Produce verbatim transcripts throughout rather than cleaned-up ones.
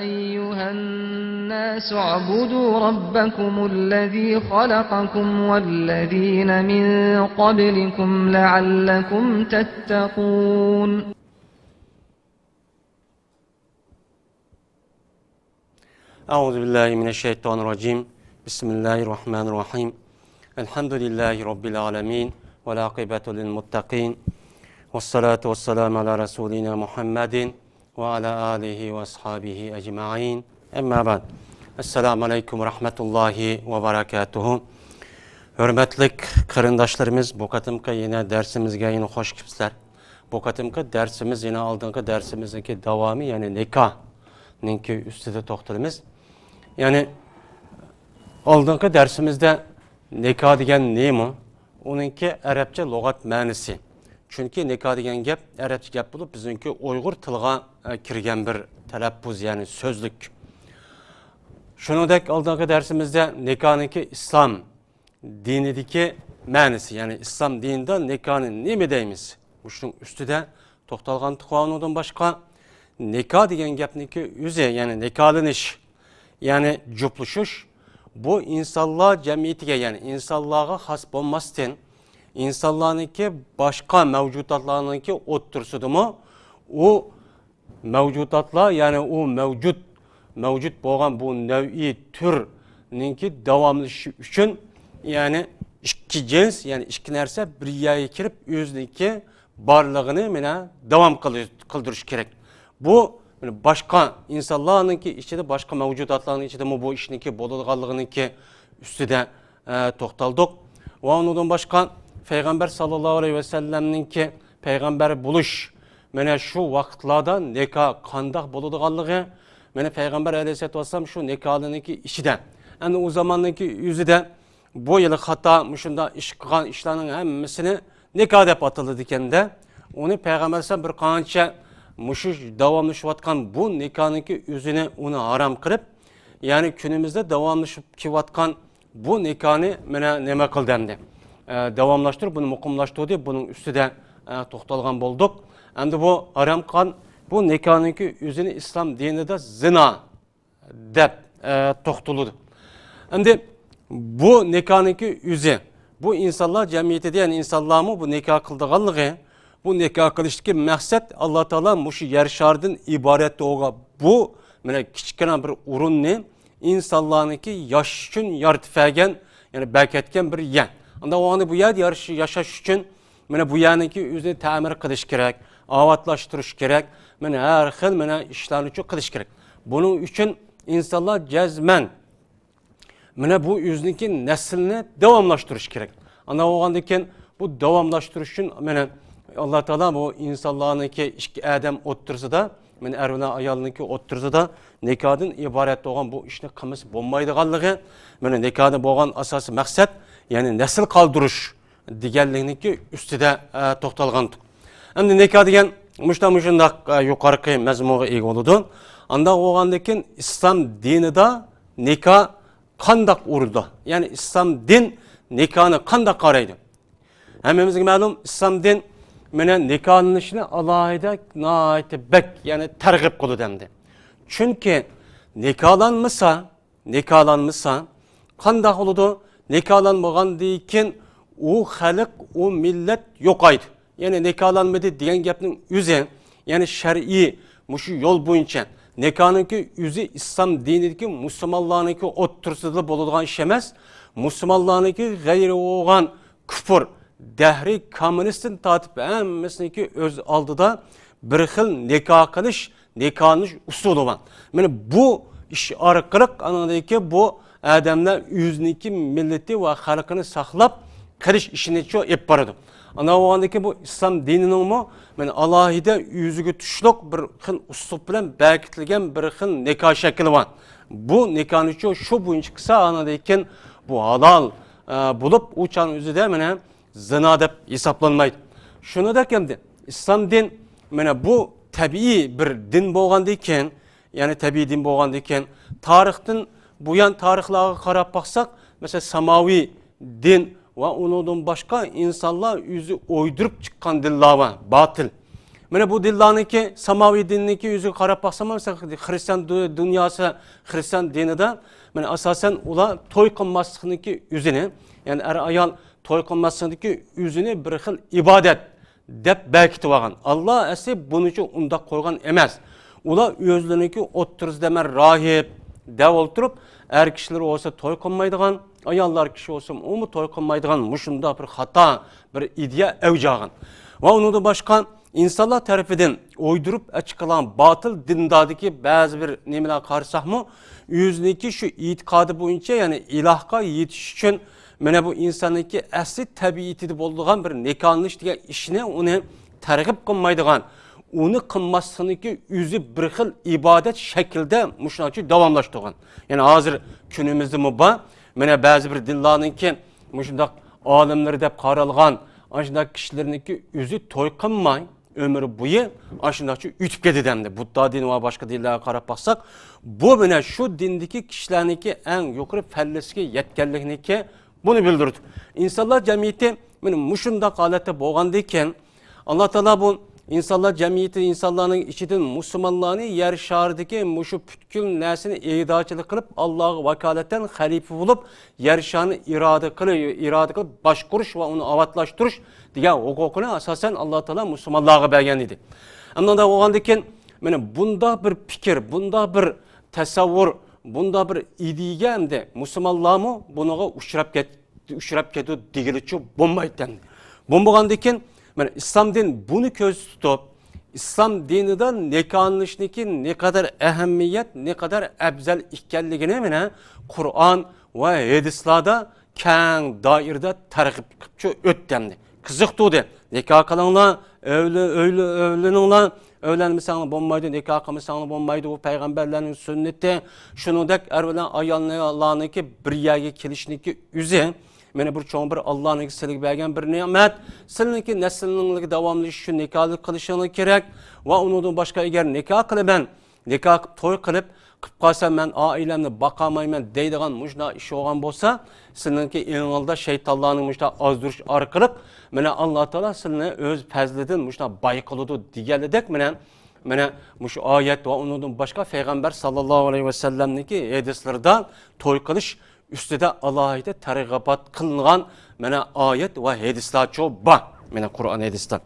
أيها الناس اعبدوا ربكم الذي خلقكم والذين من قبلكم لعلكم تتقون. أعوذ بالله من الشيطان الرجيم. بسم الله الرحمن الرحيم. الحمد لله رب العالمين. والعاقبة للمتقين. والصلاة والسلام على رسولنا محمد وعلى آله وأصحابه أجمعين. أما بعد. السلام عليكم ورحمة الله وبركاته. ھۆرمەتلىك قېرىنداشلىرىمىز، بۇ قېتىمقى يەنە دەرسىمىزگە يەنە خوش كېلىپسىلەر. بۇ قېتىمقى دەرسىمىز يەنە ئالدىنقى دەرسىمىزنىڭكى داۋامى، يەنى نىكاھنىڭكى ئۈستىدە توختىلىمىز. يەنى ئالدىنقى دەرسىمىزدە نىكاھ دېگەن نېمە؟ ئۇنىڭكى ئەرەبچە لۇغەت مەنىسى. چۈنكى نىكاھ دېگەن گەپ ئەرەبچە گەپ بولۇپ، بىزنىڭكى ئۇيغۇر تىلىغا، ئە، كىرگەن بىر تەلەپپۇز، يەنى سۆزلۈك. شۇنىڭدەك ئالدىنقى دەرسىمىزدە نىكاھنىڭكى ئىسلام دىنىدىكى مەنىسى، يەنى ئىسلام دىنىدا نىكاھنى نېمە دەيمىز؟ مۇشۇنىڭ ئۈستىدە توختالغان تۇقۇۋا. ئۇنىڭدىن باشقا، نىكاھ دېگەن گەپنىڭكى ئۆزى، يەنى نىكاھلىنىش، يەنى جۈپلىشىش، بۇ ئىنسانلار جەمئىيىتىگە، يەنى ئىنسانلارغا خاس بولماستىن، ئىنسانلارنىڭكى باشقا مەۋجۇداتلارنىڭكى ئوتتۇرىسىدىمۇ ئۇ مەۋجۇداتلار، يەنى ئۇ مەۋجۇت، مەۋجۇت بولغان بۇ نەۋئىي تۈرنىڭكى داۋاملىشىشى ئۈچۈن، يەنى ئىككى جىنس، يەنى ئىككى نەرسە بىر يەرگە كېلىپ، ئۆزىنىڭكى بارلىقىنى مانا داۋام قىلدۇرۇش كېرەك. بۇ باشقا ئىنسانلارنىڭكى ئىچىدە، باشقا مەۋجۇداتلارنىڭ ئىچىدىمۇ بۇ ئىشنىڭكى بولىدىغانلىقىنىڭكى ئۈستىدە ئە، توختالدۇق. ۋە ئۇنىڭدىن باشقا، پەيغەمبەر ساللاللاھۇ ئەلەيھى ۋەسەللەمنىڭكى پەيغەمبەر بولۇش، مانا شۇ ۋاقىتلاردا نىكاھ قانداق بولىدىغانلىقى، مانا پەيغەمبەر ئەلەيھىسسالاتۇ ۋەسسالام شۇ نىكاھلىرىنىڭكى ئىچىدە، ئەنە ئۇ زاماننىڭكى ئۆزىدە بۇ يىل خاتا مۇشۇنداق ئىش قىلغان ئىشلارنىڭ ھەممىسىنى نىكاھ دەپ ئاتىلىدىكەندە، ئۇنى پەيغەمبەر ئەلەيھىسسالام بىر قانچە مۇشۇ داۋاملىشىۋاتقان بۇ نىكاھنىڭكى ئۆزىنى ئۇنى ھارام قىلىپ، يەنى كۈنىمىزدە داۋاملىشىپ كېلىۋاتقان بۇ نىكاھنى مانا نېمە قىلدى ئەمدى؟ ئە، داۋاملاشتۇرۇپ، بۇنى مۇقىملاشتۇردى، بۇنىڭ ئۈستىدە، ئە، توختالغان بولدۇق. ئەمدى بۇ ھارام قىلغان بۇ نىكاھنىڭكى ئۆزىنى ئىسلام دىنىدا زىنا دەپ، ئە، توختىلىدۇ. ئەمدى بۇ نىكاھنىڭكى ئۆزى، بۇ ئىنسانلار جەمئىيىتىدە، يەنى ئىنسانلارمۇ بۇ نىكاھ قىلىدىغانلىقى، بۇ نىكاھ قىلىشتىكى مەقسەت، ئاللا تائالا مۇشۇ يەر شارىدىن ئىبارەت بولغان بۇ، مانا، كىچىككىنە بىر ئورۇننى ئىنسانلارنىڭكى ياشاش ئۈچۈن يارىتىپ بەرگەن، يەنى بەركەتكەن بىر يەر. ئانداق بولغاندا بۇ يەردە ياش-، ياشاش ئۈچۈن، مانا، بۇ يەرنىڭكى ئۆزىنى تەمىر قىلىش كېرەك، ئاۋاتلاشتۇرۇش كېرەك، مانا، ھەر خىل، مانا، ئىشلارنى شۇ قىلىش كېرەك. بۇنىڭ ئۈچۈن ئىنسانلار جەزمەن مانا بۇ ئۆزىنىڭكى نەسلىنى داۋاملاشتۇرۇش كېرەك. ئانداق بولغاندىن كېيىن بۇ داۋاملاشتۇرۇش ئۈچۈن مانا ئاللا تائالا بۇ ئىنسانلارنىڭكى ئىككى ئادەم ئوتتۇرىسىدا، مانا ئەر بىلەن ئايالنىڭكى ئوتتۇرىسىدا نىكاھدىن ئىبارەت بولغان بۇ ئىشنى قىلمىسا بولمايدىغانلىقى، مانا نىكاھدا بولغان ئاساسىي مەقسەت، يەنى نەسىل قالدۇرۇش دېگەنلىكنىڭكى ئۈستىدە، ئە، توختالغانتۇق. ئەمدى نىكاھ دېگەن مۇشۇنداق، مۇشۇنداق، ئە، يۇقىرىقى مەزمۇنغا ئىگە بولىدۇ. ئانداق بولغاندىن كېيىن ئىسلام دىنىدا نىكاھ قانداق ئۇرۇلىدۇ؟ يەنى ئىسلام دىن نىكاھنى قانداق قارايدۇ؟ ھەممىمىزگە مەلۇم، ئىسلام دىن مانا نىكاھلىنىشنى ئالاھىدە ناھايىتى بەك، يەنى تەرغىب قىلىدۇ ئەمدى. چۈنكى نىكاھلانمىسا، نىكاھلانمىسا قانداق بولىدۇ؟ نىكاھلانمىغاندىن كېيىن ئۇ خەلق، ئۇ مىللەت يوقايدۇ. يەنى نىكاھلانمىدى دېگەن گەپنىڭ ئۆزى، يەنى شەرئىي مۇشۇ يول بويىچە نىكاھنىڭكى ئۆزى ئىسلام دىنىدىكى مۇسۇلمانلارنىڭكى ئوتتۇرىسىدا بولىدىغان ئىش ئەمەس. مۇسۇلمانلارنىڭكى غەيرى بولغان كۇپۇر، دەھرىي كوممۇنىستتىن تارتىپ ھەممىسىنىڭكى ئۆز ئالدىدا بىر خىل نىكاھ قىلىش، نىكاھلىنىش ئۇسۇلى بار. مانا بۇ ئىش ئارقىلىق ئانىڭدىن كېيىن بۇ ئادەملەر ئۆزىنىڭكى مىللىتى ۋە خەلقىنى ساقلاپ قېلىش ئىشىنى شۇ ئېلىپ بارىدۇ. ئانداق بولغاندىن كېيىن بۇ ئىسلام دىنىنىڭمۇ مانا ئالاھىدە ئۆزىگە تۇشلۇق بىر خىل ئۇسلۇب بىلەن بەكىتىلگەن بىر خىل نىكاھ شەكلى بار. بۇ نىكاھنى شۇ، شۇ بويىچە قىلسا، ئانىڭدىن كېيىن بۇ ھالال، ئە، بولۇپ، ئۇ چاغنىڭ ئۆزىدە مانا زىنا دەپ ھېسابلانمايدۇ. شۇنىڭدەك ئەمدى ئىسلام دىن مانا بۇ تەبىئىي بىر دىن بولغاندىن كېيىن، يەنى تەبىئىي دىن بولغاندىن كېيىن، تارىختىن بۇيان تارىخلارغا قاراپ باقساق، مەسىلەن، ساماۋىي دىن ۋە ئۇنىڭدىن باشقا ئىنسانلار ئۆزى ئويدۇرۇپ چىققان دىنلار بار، باتىل. مانا بۇ دىنلارنىڭكى، ساماۋىي دىننىڭكى يۈزىگە قاراپ باقسام، مەسىلەن، خرىستىيان دۇ-، دۇنياسى، خرىستىيان دىنىدا، مانا ئاساسەن ئۇلار توي قىلماسلىقنىڭكى ئۆزىنى، يەنى ئەر-ئايال توي قىلماسلىقنىڭكى ئۆزىنى بىر خىل ئىبادەت دەپ بەركىتىۋالغان. ئاللا ئەسلى بۇنىڭ ئۈچۈن ئۇنداق قويغان ئەمەس. ئۇلار ئۆزلىرىنىڭكى ئوتتۇرىسىدا مەن راھىب دەپ ئولتۇرۇپ، ئەر كىشىلەر بولسا توي قىلمايدىغان، ئاياللار كىشى بولسا ئۇمۇ توي قىلمايدىغان، مۇشۇنداق بىر خاتا بىر ئىدىيە ئەۋج ئالغان. ۋە ئۇنىڭدىن باشقا ئىنسانلار تەرىپىدىن ئويدۇرۇپ ئەچىقىلغان باتىل دىنداردىكى بەزى بىر نېمىلەرگە قارىساقمۇ، ئۆزىنىڭكى شۇ ئېتىقادى بويىچە، يەنى ئىلاھقا يېتىش ئۈچۈن، مانا بۇ ئىنساننىڭكى ئەسلى تەبىئىتىدە بولىدىغان بىر نىكاھلىنىش دېگەن ئىشنى ئۇنى تەرغىب قىلمايدىغان، ئۇنى قىلماسلىقنىڭكى ئۆزى بىر خىل ئىبادەت شەكلىدە مۇشۇنچە داۋاملاشتۇرغان. يەنى ھازىر كۈنىمىزدىمۇ بار. مانا بەزى بىر دىنلارنىڭكى مۇشۇنداق ئالىملىرى دەپ قارالغان ئاشۇنداق كىشىلەرنىڭكى ئۆزى توي قىلماي، ئۆمرى بويى ئاشۇنداقچە ئۆتۈپ كېتىدۇ ئەمدى. بۇددا دىنى ۋە باشقا دىنلارغا قاراپ باقساق، بۇ مانا شۇ دىندىكى كىشىلەرنىڭكى ئەڭ يۇقىرى پەللىسىگە يەتكەنلىكنىكى بۇنى بىلدۈرىدۇ. ئىنسانلار جەمئىيىتى مانا مۇشۇنداق ھالەتتە بولغاندىكىن، ئاللا تائالا بۇ ئىنسانلار جەمئىيىتى، ئىنسانلارنىڭ ئىچىدىن مۇسۇلمانلارنى يەر شارىدىكى مۇشۇ پۈتكۈل نەرسىنى ئىدارىچىلىك قىلىپ، ئاللاغا ۋاكالىتەن خەلىپە بولۇپ، يەر شارىنى ئىرادە قىلىپ، ئىرادە قىلىپ باشقۇرۇش ۋە ئۇنى ئاۋاتلاشتۇرۇش دېگەن ھوقۇقىنى ئاساسەن ئاللا تائالا مۇسۇلمانلارغا بەرگەن ئىدى. ئەمما ئۇنداق بولغاندىكىن، مانا بۇنداق بىر پىكىر، بۇنداق بىر تەسەۋۋۇر، بۇنداق بىر ئىدىيەگە ئەمدى مۇسۇلمانلارمۇ بۇنىڭغا ئۇچراپ كەت-، ئۇچراپ كېتىدۇ دېگىلىچۇ بولمايدىكەن. بۇ بولغاندىكىن، مانا ئىسلام دىن بۇنى كۆزدە تۇتۇپ، ئىسلام دىنىدا نىكاھلىنىشنىڭكى نەقەدەر ئەھمىيەت، نەقەدەر ئەپزەل ئىكەنلىكىنى مانا قۇرئان ۋە ھەدىسلاردا كەڭ دائىرىدە تەرغىب قىلىپچۇ ئۆتتى ئەمدى. قىزىقتۇردى. نىكاھ قىلىڭلار، ئۆيلە-، ئۆيلە-، ئۆيلىنىڭلار، ئۆيلەنمىسەڭلار بولمايدۇ، نىكاھ قىلمىساڭلار بولمايدۇ، بۇ پەيغەمبەرلەرنىڭ سۈننىتى. شۇنىڭدەك ئەر بىلەن ئاياللارنىڭكى بىر يەرگە كېلىشنىكى ئۆزى، مانا بىر چوڭ بىر ئاللانىڭكى سىلىگە بەرگەن بىر نېمەت. سىلىنىڭكى نەسلىڭلارغا داۋاملىشىش ئۈچۈن نىكاھلىق قىلىشىڭلار كېرەك. ۋە ئۇنىڭدىن باشقا ئەگەر نىكاھ قىلىمەن، نىكاھ قىلىپ، توي قىلىپ، قىلىپ قالسام، مەن ئائىلەمنى باقالمايمەن دەيدىغان مۇشۇنداق ئىش بولغان بولسا، سىلىنىڭكى ئېڭىڭلاردا شەيتانلارنى مۇشۇنداق ئازدۇرۇش ئارقىلىق، مانا، ئاللا تائالا سىلىنى ئۆز پەزلىدىن مۇشۇنداق باي قىلىدۇ دېگەنلىدەك، مانا، مانا مۇشۇ ئايەت ۋە ئۇنىڭدىن باشقا پەيغەمبەر ساللاللاھۇ ئەلەيھى ۋەسەللەمنىڭكى ھەدىسلىرىدا توي قىلىش ئۈستىدە ئالاھىدە تەرغىبات قىلىنغان، مانا، ئايەت ۋە ھەدىسلەرچۇ بار. مانا، قۇرئان ھەدىسلەر.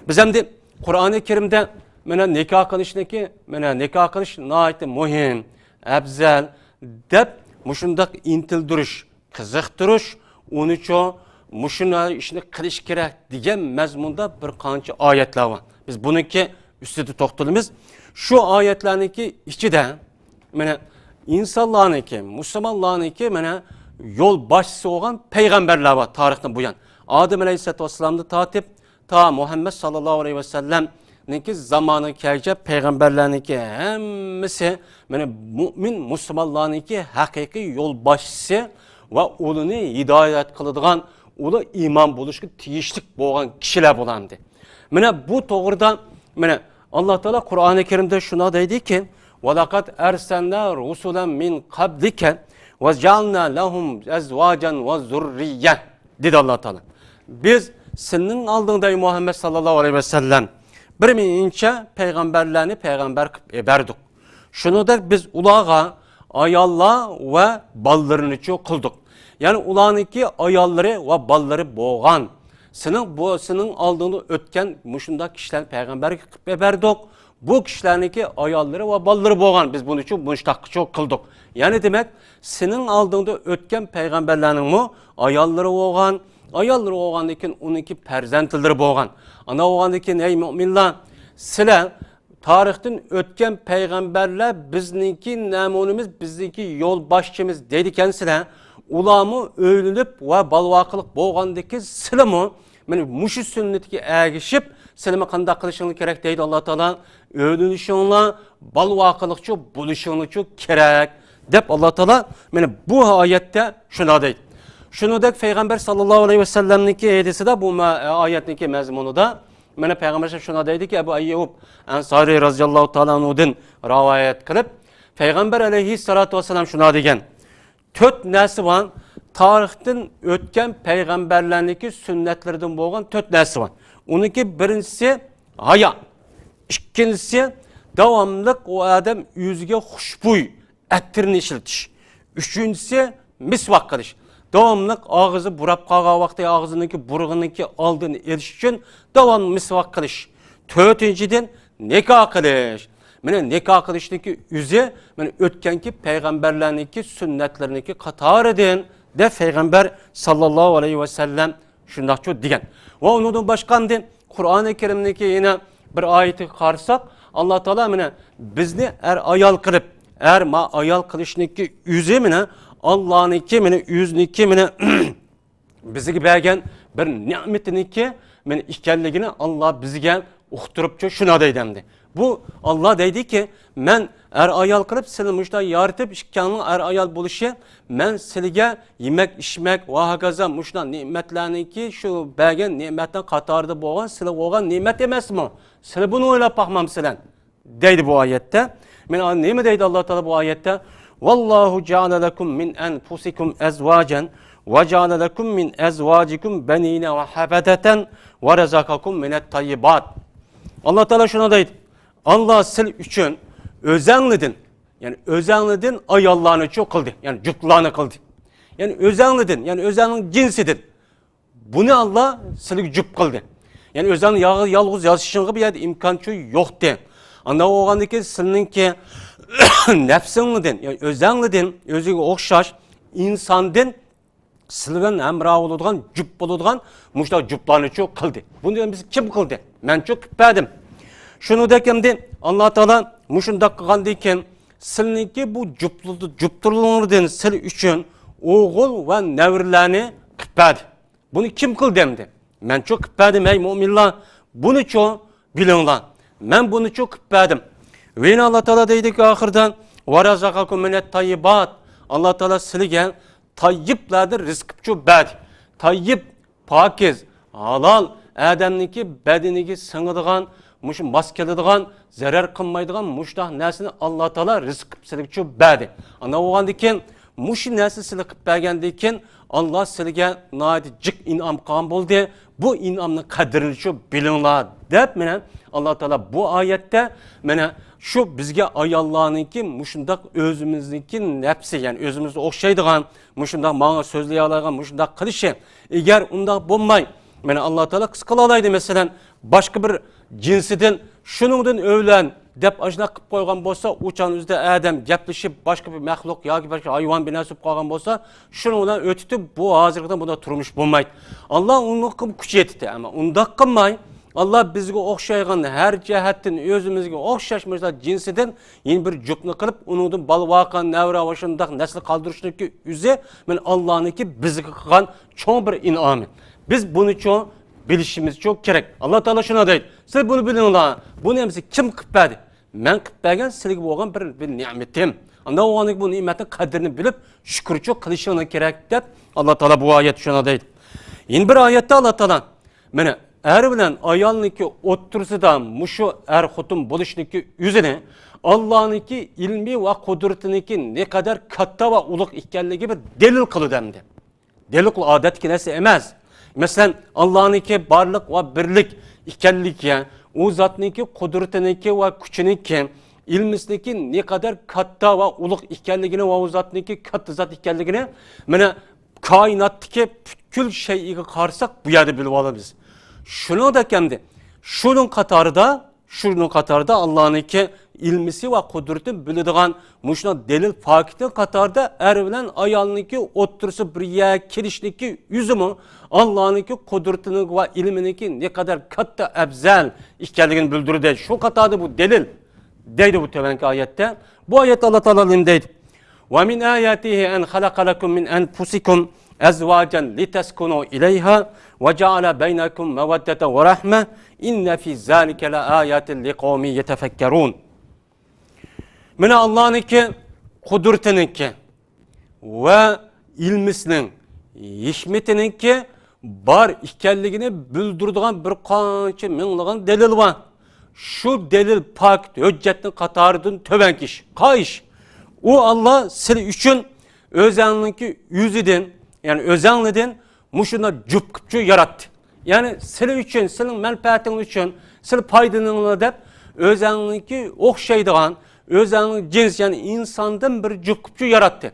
بىز ئەمدى قۇرئانى كەرىمدە، مانا، نىكاھ قىلىشنىكى، مانا، نىكاھ قىلىش ناھايىتى مۇھىم، ئەپزەل دەپ مۇشۇنداق ئىنتىلدۈرۈش، قىزىقتۇرۇش، ئۇنىچۇ مۇشۇنداق ئىشنى قىلىش كېرەك دېگەن مەزمۇندا بىر قانچە ئايەتلەر بار. بىز بۇنىڭكى ئۈستىدە توختىلىمىز. شۇ ئايەتلەرنىڭكى ئىچىدە، مانا، ئىنسانلارنىڭكى، مۇسۇلمانلارنىڭكى، مانا، يول باشچىسى بولغان پەيغەمبەرلەر بار تارىختىن بۇيان. ئادەم ئەلەيھىسسالاتۇ ۋەسسالامدىن تارتىپ تا مۇھەممەد ساللاللاھۇ ئەلەيھى ۋەسەللەمنىڭكى زامانىغا كەلگۈچە پەيغەمبەرلەرنىڭكى ھەممىسى، مانا، مۇئمىن مۇسۇلمانلارنىڭكى ھەقىقىي يول باشچىسى ۋە ئۇلىنى ھىدايەت قىلىدىغان، ئۇلار ئىمام بولۇشقا تېگىشلىك بولغان كىشىلەر بولامدى. مانا بۇ توغرىدا، مانا، ئاللا تائالا قۇرئانى كەرىمدە شۇنداق دەيدىكى، ۋەلەقەد ئەرسەلنا رۇسۇلەن مىن قەبلىكە ۋەجەئەلنا لەھۇم ئەزۋاجەن ۋە زۇررىيە، دېدى ئاللا تائالا. بىز سېنىڭ ئالدىڭدا، ئەي مۇھەممەد ساللاللاھۇ ئەلەيھى ۋەسەللەم، بىر مىنچە پەيغەمبەرلەرنى پەيغەمبەر قىلىپ ئەۋەردۇق. شۇنىڭدەك بىز ئۇلارغا ئاياللار ۋە بالىلىرىنىچۇ قىلدۇق. يەنى ئۇلارنىڭكى ئاياللىرى ۋە بالىلىرى بولغان. سېنىڭ بۇ، سېنىڭ ئالدىڭدا ئۆتكەن مۇشۇنداق كىشىلەرنى پەيغەمبەرگە قىلىپ بەردۇق. بۇ كىشىلەرنىڭكى ئاياللىرى ۋە بالىلىرى بولغان. بىز بۇنىچۇ مۇشتاققىچۇ قىلدۇق. يەنى دېمەك، سېنىڭ ئالدىڭدا ئۆتكەن پەيغەمبەرلەرنىڭمۇ ئاياللىرى بولغان. ئاياللىرى بولغاندىن كېيىن ئۇنىڭكى پەرزەنتلىرى بولغان. ئانا بولغاندىن كېيىن، ئەي مۇئمىنلار، سىلەر تارىختىن ئۆتكەن پەيغەمبەرلەر بىزنىڭكى نەمۇنىمىز، بىزنىڭكى يول باشچىمىز دەيدىكەنسىلەر. ئۇلارمۇ ئۆيلىنىپ ۋە بالىۋاقلىق بولغاندىكى سىلىمۇ، مانا مۇشۇ سۈننىتىگە ئەگىشىپ، سىلىمۇ قانداق قىلىشىڭلار كېرەك دەيدۇ ئاللا تائالا. ئۆيلىنىشىڭلار، بالىۋاقلىقچۇ بولۇشۇڭلارچۇ كېرەك دەپ ئاللا تائالا مانا بۇ ئايەتتە شۇنداق دەيدۇ. شۇنىڭدەك پەيغەمبەر ساللاللاھۇ ئەلەيھى ۋەسەللەمنىڭكى ھەدىسىدە بۇ مە-، ئايەتنىڭكى مەزمۇنىدا مانا پەيغەمبەر شۇنداق دەيدىكى، ئەبۇ ئەييۇب ئەنسارى رازىياللاھۇ تائالا ئەنھۇدىن رىۋايەت قىلىپ، پەيغەمبەر ئەلەيھىسسالاتۇ ۋەسسالام شۇنداق دېگەن، تۆت نەرسە بار، تارىختىن ئۆتكەن پەيغەمبەرلەرنىڭكى سۈننەتلىرىدىن بولغان تۆت نەرسە بار. ئۇنىڭكى بىرىنچىسى ھايا. ئىككىنچىسى، داۋاملىق ئۇ ئادەم ئۆزىگە خۇشبۇي ئەتىرنى ئىشلىتىش. ئۈچىنچىسى، مىسۋاك قىلىش. داۋاملىق ئاغزى بۇراپ قالغان ۋاقتى ئاغزىنىڭكى بۇرغىنىڭكى ئالدىنى ئېلىش ئۈچۈن داۋاملىق مىسۋاك قىلىش. تۆتىنچىدىن، نىكاھ قىلىش. مانا نىكاھ قىلىشنىڭكى ئۆزى مانا ئۆتكەنكى پەيغەمبەرلەرنىڭكى سۈننەتلىرىنىڭكى قاتارىدىن، دەپ پەيغەمبەر ساللاللاھۇ ئەلەيھى ۋەسەللەم شۇنداقچۇ دېگەن. ۋە ئۇنىڭدىن باشقا ئەمدى قۇرئانى كەرىمنىڭكى يەنە بىر ئايىتىگە قارىساق، ئاللا تائالا مانا بىزنى ئەر ئايال قىلىپ، ئەر ما ئايال قىلىشنىڭكى ئۆزى مانا ئاللانىڭكى، مانا ئۆزىنىڭكى، مانا بىزگە بەرگەن بىر نېمىتىنىڭكى مانا ئىكەنلىكىنى ئاللا بىزگە ئۇقتۇرۇپچۇ شۇنا دەيدۇ ئەمدى. بۇ ئاللا دەيدۇكى، مەن ئەر ئايال قىلىپ سىلىنى مۇشۇنداق يارىتىپ، ئىككىڭلارنىڭ ئەر ئايال بولۇشى، مەن سىلىگە يېمەك ئىچمەك ۋە ھاكازا مۇشۇنداق نېمەتلەرنىڭكى شۇ بەرگەن نېمەتنىڭ قاتارىدا بولغان سىلىگە بولغان نېمەت ئەمەسمۇ؟ سىلى بۇنى ئويلاپ باقمامسىلەر؟ دەيدۇ بۇ ئايەتتە. مانا نېمە دەيدۇ ئاللا تائالا بۇ ئايەتتە؟ ۋاللاھۇ جەئەلە لەكۇم مىن ئەنفۇسىكۇم ئەزۋاجەن ۋە جەئەلە لەكۇم مىن ئەزۋاجىكۇم بەنىنە ۋە ھەفەدەتەن ۋە رەزەقەكۇم مىنەت تەييىبات. ئاللا تائالا شۇنى دەيدۇ. ئاللا سىل ئۈچۈن ئۆزەڭلىدىن، يەنى ئۆزەڭلىدىن ئاياللارنىچۇ قىلدى، يەنى جۈپلارنى قىلدى. يەنى ئۆزەڭلىدىن، يەنى ئۆزەڭنىڭ جىنسىدىن. بۇنى ئاللا سىلىگە جۈپ قىلدى. يەنى ئۆزەڭنىڭ يال-، يالغۇز ياشىشىڭغا بۇ يەردە ئىمكانچۇ يوقتى. ئانداق بولغاندىن كېيىن سىلنىڭكى نەپسىڭدىن، يەنى ئۆزەڭلىدىن، ئۆزىگە ئوخشاش ئىنساندىن سىلى بىلەن ھەمراھ بولىدىغان، جۈپ بولىدىغان مۇشۇنداق جۈپلارنىچۇ قىلدى. بۇنى بىز كىم قىلدى؟ مەنچۇ قىلىپ بەردىم. شۇنىڭدەك ئەمدى ئاللا تائالا مۇشۇنداق قىلغاندىن كېيىن سىلنىڭكى بۇ جۈپلىدى-، جۈپتۇرلىرىڭدىن سىل ئۈچۈن ئوغۇل ۋە نەۋرىلەرنى قىلىپ بەردى. بۇنى كىم قىلدى ئەمدى؟ مەنچۇ قىلىپ بەردىم، ھەي مۇئمىنلار. بۇنىچۇ بىلىڭلار. مەن بۇنىچۇ قىلىپ بەردىم. ۋە يەنە ئاللا تائالا دەيدىكى ئاخىرىدا، ۋە رەزەقەكۇم مىنەت تەييىبات. ئاللا تائالا سىلىگە تەييىبلەردىن رىزىق قىلىپچۇ بەردى. تەييىب، پاكىز، ھالال، ئادەمنىڭكى بەدىنىگە سىڭىدىغان، مۇشۇ ماس كېلىدىغان، زەرەر قىلمايدىغان مۇشۇنداق نەرسىنى ئاللا تائالا رىزىق قىلىپ سىلىگىچۇ بەردى. ئانداق بولغاندىن كېيىن، مۇشۇ نەرسە سىلى قىلىپ بەرگەندىن كېيىن، ئاللا سىلىگە ناھايىتى جىق ئىنئام قىلغان بولدى. بۇ ئىنئامنىڭ قەدرىنىچۇ بىلىڭلار، دەپ مانا ئاللا تائالا بۇ ئايەتتە مانا شۇ بىزگە ئاياللارنىڭكى مۇشۇنداق ئۆزىمىزنىڭكى نەپسى، يەنى ئۆزىمىزگە ئوخشايدىغان، مۇشۇنداق ماڭا سۆزلىيالايدىغان، مۇشۇنداق قىلىشى. ئەگەر ئۇنداق بولماي، مانا ئاللا تائالا قىز قىلالايدۇ، مەسىلەن، باشقا بىر جىنسىدىن شۇنىڭدىن ئۆيلەن دەپ ئاشۇنداق قىلىپ قويغان بولسا، ئۇ چاغنىڭ ئۆزىدە ئادەم گەپلىشىپ، باشقا بىر مەخلۇق ياكى باشقا ھايۋان بىر نەرسە بولۇپ قالغان بولسا، شۇنىڭ بىلەن ئۆتۈتۈپ، بۇ ھازىرقىدەك بۇنداق تۇرمۇش بولمايدۇ. ئاللا ئۇنىڭغا كۈچ يېتىتتى، ئەمما ئۇنداق قىلماي، ئاللا بىزگە ئوخشايدىغان، ھەر جەھەتتىن ئۆزىمىزگە ئوخشاش مۇشۇنداق جىنسىدىن يەنە بىر جۈپنى قىلىپ، ئۇنىڭدىن بالا ۋارقىرا، نەۋرە ۋە شۇنداق نەسىل قالدۇرۇشنىڭكى ئۆزى مانا ئاللانىڭكى بىزگە قىلغان چوڭ بىر ئىنئامى. بىز بۇنىچۇ بىلىشىمىزچۇ كېرەك. ئاللا تائالا شۇنداق دەيدۇ، سىلەر بۇنى بىلىڭلار، بۇنى ئەمىسە كىم قىلىپ بەردى؟ مەن قىلىپ بەرگەن سىلىگە بولغان بىر، بىر نېمىتىم. ئانداق بولغاندىن كېيىن بۇ نېمەتنىڭ قەدرىنى بىلىپ، شۈكۈرچۇ قىلىشىڭلار كېرەك، دەپ ئاللا تائالا بۇ ئايەتتە شۇنداق دەيدۇ. يەنە بىر ئايەتتە ئاللا تائالا مانا ئەر بىلەن ئايالنىڭكى ئوتتۇرىسىدا مۇشۇ ئەر خوتۇن بولۇشنىڭكى ئۆزىنى ئاللانىڭكى ئىلمى ۋە قۇدرىتىنىڭكى نەقەدەر كاتتا ۋە ئۇلۇغ ئىكەنلىكى بىر دەلىل قىلىدۇ ئەمدى. دەلىل قىلىدۇ، ئادەتتىكى نەرسە ئەمەس. مەسىلەن، ئاللانىڭكى بارلىق ۋە بىرلىك ئىكەنلىكى، ئۇ زاتنىڭكى قۇدرىتىنىڭكى ۋە كۈچىنىڭكى، ئىلمىسىنىڭكى نەقەدەر كاتتا ۋە ئۇلۇغ ئىكەنلىكىنى ۋە ئۇ زاتنىڭكى كاتتا زات ئىكەنلىكىنى مانا كائىناتتىكى پۈتكۈل شەيئىگە قارىساق، بۇ يەردە بىلىۋالىمىز. شۇنىڭدەك ئەمدى، شۇنىڭ قاتارىدا، شۇنىڭ قاتارىدا ئاللانىڭكى ئىلمىسى ۋە قۇدرىتىنى بىلىدىغان مۇشۇنداق دەلىل پاكىتنىڭ قاتارىدا ئەر بىلەن ئايالنىڭكى ئوتتۇرىسى بىر يەرگە كېلىشلىكى ئۆزىمۇ ئاللانىڭكى قۇدرىتىنىڭ ۋە ئىلمىنىڭكى نەقەدەر كاتتا ئەۋزەل ئىكەنلىكىنى بىلدۈرىدۇ. شۇ قاتاردا بۇ دەلىل. دەيدۇ بۇ تۆۋەنكى ئايەتتە. بۇ ئايەتتە ئاللا تائالا نېمە دەيدۇ؟ ومن آياته أن خلق لكم من أنفسكم أزواجا لتسكنوا إليها وجعل بينكم مودة ورحمة إن في ذلك لآيات لقوم يتفكرون. مانا ئاللانىڭكى قۇدرىتىنىڭكى ۋە ئىلمىسىنىڭ، ھېكمىتىنىڭكى بار ئىكەنلىكىنى بىلدۈرىدىغان بىر قانچە مىڭلىغان دەلىل بار. شۇ دەلىل، پاكىت، ھۆججەتنىڭ قاتارىدىن تۆۋەنكى ئىش، قايسى ئىش؟ ئۇ ئاللا سىلى ئۈچۈن ئۆزەڭنىڭكى ئۆزىدىن، يەنى ئۆزەڭلىدىن مۇشۇنداق جۈپ قىپچۇ ياراتتى. يەنى سىلى ئۈچۈن، سىلىنىڭ مەنپەئەتىڭ ئۈچۈن، سىلى پايدىلىنىڭلار دەپ ئۆزەڭنىڭكى ئوخشايدىغان، ئۆزەڭنىڭ جىنس، يەنى ئىنساندىن بىر جۈپ قىلىپچۇ ياراتتى.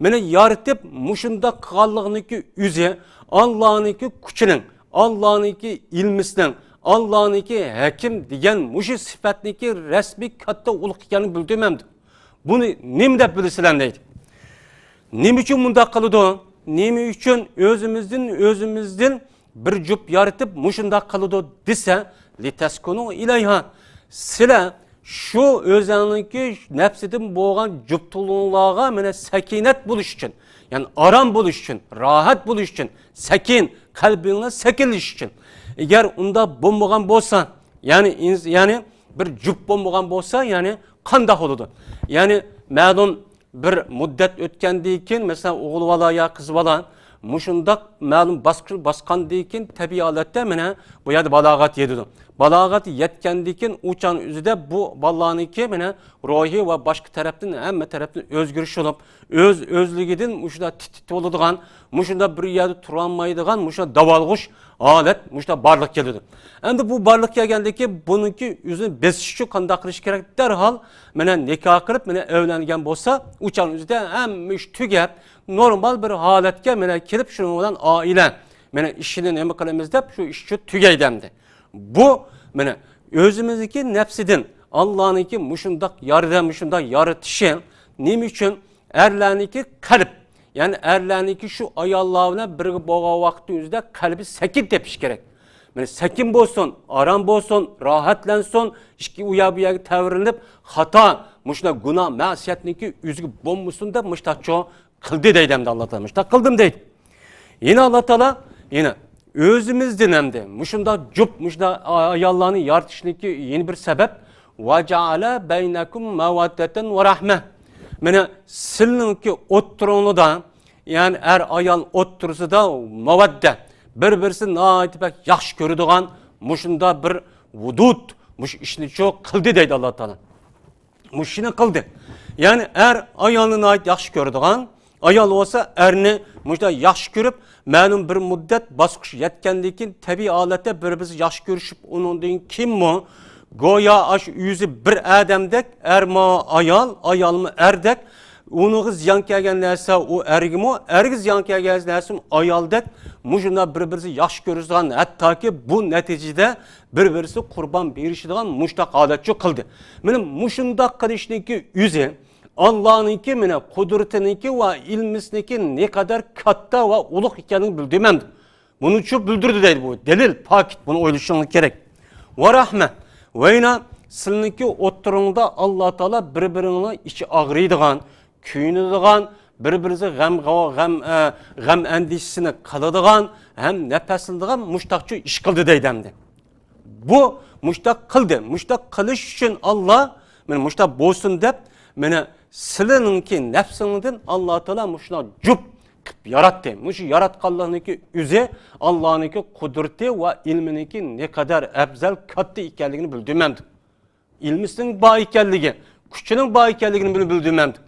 مېنى يارىتىپ مۇشۇنداق قىلغانلىقىنىڭكى ئۆزى ئاللانىڭكى كۈچىنىڭ، ئاللانىڭكى ئىلمىسىنىڭ، ئاللانىڭكى ھەكىم دېگەن مۇشۇ سۈپەتنىڭكى رەسمىي كاتتا ئۇلۇق ئىكەنلىكىنى بىلدۈرمەمدۇ؟ بۇنى نېمە دەپ بىلىسىلەر دەيدۇ. نېمە ئۈچۈن مۇنداق قىلىدۇ؟ نېمە ئۈچۈن ئۆزىمىزدىن، ئۆزىمىزدىن بىر جۈپ يارىتىپ مۇشۇنداق قىلىدۇ دېسە، لىتەسكۇنۇ ئىلەيھا. سىلەر شۇ ئۆزەڭنىڭكى نەپسىدىن بولغان جۈپتۇلۇڭلارغا مانا سەكىنەت بولۇش ئۈچۈن، يەنى ئارام بولۇش ئۈچۈن، راھەت بولۇش ئۈچۈن، سەكىن، قەلبىڭلار سەكىنلىشىش ئۈچۈن. ئەگەر ئۇنداق بولمىغان بولسا، يەنى ئىنس-، يەنى بىر جۈپ بولمىغان بولسا، يەنى قانداق بولىدۇ؟ يەنى مەلۇم بىر مۇددەت ئۆتكەندىن كېيىن، مەسىلەن، ئوغۇل بالا يا قىز بالا مۇشۇنداق مەلۇم باسقۇچ باسقاندىن كېيىن، تەبىئىي ھالەتتە مانا بۇ يەردە بالاغەت يېتىدۇ. بالاغەت يەتكەندىن كېيىن، ئۇ چاغنىڭ ئۆزىدە بۇ بالىلارنىڭكى مانا روھى ۋە باشقا تەرەپتىن، ھەممە تەرەپتىن ئۆزگىرىش بولۇپ، ئۆز-ئۆزلۈكىدىن مۇشۇنداق تىت-تىت بولىدىغان، مۇشۇنداق بىر يەردە تۇرالمايدىغان، مۇشۇنداق داۋالغۇش ھالەت مۇشۇنداق بارلىققا كېلىدۇ. ئەمدى بۇ بارلىققا كەلگەندىن كېيىن بۇنىڭكى ئۆزىنى بېسىش ئۈچۈن قانداق قىلىش كېرەك؟ دەرھال مانا نىكاھ قىلىپ، مانا ئۆيلەنگەن بولسا، ئۇ چاغنىڭ ئۆزىدە ھەممە ئىش تۈگەپ، نورمال بىر ھالەتكە مانا كېلىپ، شۇنىڭ بىلەن ئائىلە مانا ئىشىنى نېمە قىلىمىز دەپ، شۇ ئىش شۇ تۈگەيدۇ ئەمدى. بۇ مانا ئۆزىمىزنىڭكى نەپسىدىن، ئاللانىڭكى مۇشۇنداق ياردەم، مۇشۇنداق يارىتىشى نېمە ئۈچۈن؟ ئەرلەرنىڭكى قەلب، يەنى ئەرلەرنىڭكى شۇ ئاياللار بىلەن بىرگە بولغان ۋاقىتنىڭ ئۆزىدە قەلبى سەكىن تېپىشى كېرەك. مانا سەكىن بولسۇن، ئارام بولسۇن، راھەتلەنسۇن، ئىككى ئۇ يەر بۇ يەرگە تەۋرىنىپ، خاتا، مۇشۇنداق گۇناھ، مەسىيەتنىڭكى ئۆزىگە بولمىسۇن دەپ مۇشۇنداقچۇ قىلدى دەيدۇ ئەمدى ئاللا تائالا. مۇشۇنداق قىلدىم دەيدۇ. يەنە ئاللا تائالا يەنە ئۆزىمىزدىن ئەمدى مۇشۇنداق جۈپ، مۇشۇنداق ئاياللارنى يارىتىشنىڭكى يەنە بىر سەۋەب، ۋەجەئەلە بەينەكۇم مەۋەددەتەن ۋە رەھمە. مانا سىلىنىڭكى ئوتتۇرىڭلىدا، يەنى ئەر ئايال ئوتتۇرىسىدا مەۋەددە، بىر-بىرسىنى ناھايىتى بەك ياخشى كۆرىدىغان مۇشۇنداق بىر ۋۇدۇد، مۇشۇ ئىشنىچۇ قىلدى دەيدۇ ئاللا تائالا. مۇشۇنى قىلدى. يەنى ئەر ئايالنى ناھايىتى ياخشى كۆرىدىغان، ئايال بولسا ئەرنى مۇشۇنداق ياخشى كۆرۈپ، مەلۇم بىر مۇددەت باسقۇچ يەتكەندىن كېيىن تەبىئىي ھالەتتە بىر-بىرسى ياخشى كۆرۈشۈپ، ئۇنىڭدىن كېيىنمۇ گويا ئاشۇ ئۆزى بىر ئادەمدەك، ئەرمۇ ئايال، ئايالمۇ ئەردەك، ئۇنىڭغا زىيان كەلگەن نەرسە ئۇ ئەرگىمۇ، ئەرگە زىيان كەلگەن نەرسىمۇ ئايالدەك، مۇشۇنداق بىر-بىرسى ياخشى كۆرۈشىدىغان، ھەتتاكى بۇ نەتىجىدە بىر-بىرسى قۇربان بېرىشىدىغان مۇشۇنداق ھالەتچۇ قىلدى. مانا مۇشۇنداق قىلىشنىڭكى ئۆزى ئاللانىڭكى مانا قۇدرىتىنىڭكى ۋە ئىلمىسىنىڭكى نەقەدەر كاتتا ۋە ئۇلۇغ ئىكەنلىكىنى بىلدۈرمەمدۇ؟ بۇنىچۇ بىلدۈردى دەيدۇ بۇ. دەلىل، پاكىت، بۇنى ئويلىشىڭلار كېرەك. ۋە رەھمە. ۋە يەنە سىلىنىڭكى ئوتتۇرىڭدا ئاللا تائالا بىر-بىرىڭلار ئىچى ئاغرىيدىغان، كۆيۈنىدىغان، بىر-بىرىسى غەم، غەم، ئە، غەم ئەندىشىسىنى قىلىدىغان ھەم نەپەسلىنىدىغان مۇشتاقچۇ ئىش قىلدى دەيدۇ ئەمدى. بۇ مۇشتاق قىلدى. مۇشتاق قىلىش ئۈچۈن ئاللا، مانا مۇشتاق بولسۇن دەپ، مانا سىلىنىڭكى نەپسىڭدىن ئاللا تائالا مۇشۇنداق جۈپ قىلىپ ياراتتى. مۇشۇ ياراتقانلىقنىڭكى ئۆزى ئاللانىڭكى قۇدرىتى ۋە ئىلمىنىڭكى نەقەدەر ئەپزەل، كاتتا ئىكەنلىكىنى بىلدۈرمەمدۇ؟ ئىلمىسىنىڭ بار ئىكەنلىكى، كۈچىنىڭ بار ئىكەنلىكىنى بىلدۈرمەمدۇ؟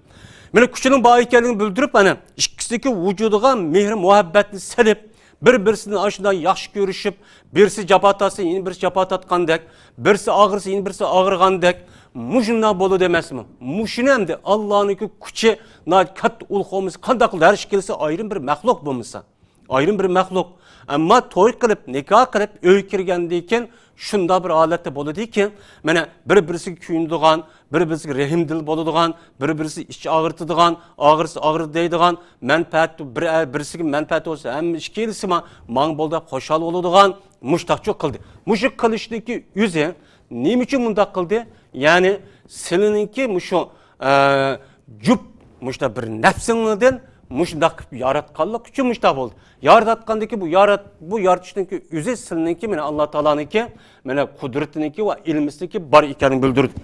مانا كۈچىنىڭ بار ئىكەنلىكىنى بىلدۈرۈپ، ئەنە ئىككىسىنىڭكى ۋۇجۇدىغا مېھىر مۇھەببەتنى سېلىپ، بىر بىرسىنى ئاشۇنداق ياخشى كۆرۈشۈپ، بىرسى جاپا تارتسا يەنە بىرسى جاپا تارتقاندەك، بىرسى ئاغرىسا يەنە بىرسى ئاغرىغاندەك، مۇشۇنداق بولىدۇ ئەمەسمۇ؟ مۇشۇنى ئەمدى ئاللانىڭكى كۈچى ناھايىتى كاتتا، ئۇلۇغ بولمىسا قانداق قىلىدۇ؟ ھەر ئىككىلىسى ئايرىم بىر مەخلۇق بولمىسا. ئايرىم بىر مەخلۇق. ئەمما توي قىلىپ، نىكاھ قىلىپ، ئۆيگە كىرگەندىن كېيىن شۇنداق بىر ھالەتتە بولىدۇكى، مانا بىر-بىرسىگە كۆيۈنىدىغان، بىر-بىرسىگە رەھىمدىل بولىدىغان، بىر-بىرسىگە ئىچ ئاغرىتىدىغان، ئاغرىسا ئاغرىدى دەيدىغان، مەنپەئەت، بىر، بىرسىگە مەنپەئەت بولسا ھەممە ئىككىلىسىمۇ ماڭا بولدى دەپ خۇشال بولىدىغان مۇشتاقچۇ قىلدى. مۇشۇ قىلىشنىڭكى ئۆزى نېمە ئۈچۈن مۇنداق قىلدى؟ يەنى سىلىنىڭكى مۇشۇ، ئە، جۈپ مۇشۇنداق بىر نەپسىڭدىن مۇشۇنداق قىلىپ ياراتقانلىق ئۈچۈن مۇشۇنداق بولدى. ياراتقاندىكى بۇ يارات-، بۇ يارىتىشنىڭكى ئۆزى سىلىنىڭكى، مانا ئاللا تائالانىڭكى، مانا قۇدرىتىنىڭكى ۋە ئىلمىسىنىڭكى بار ئىكەنلىكىنى بىلدۈردى.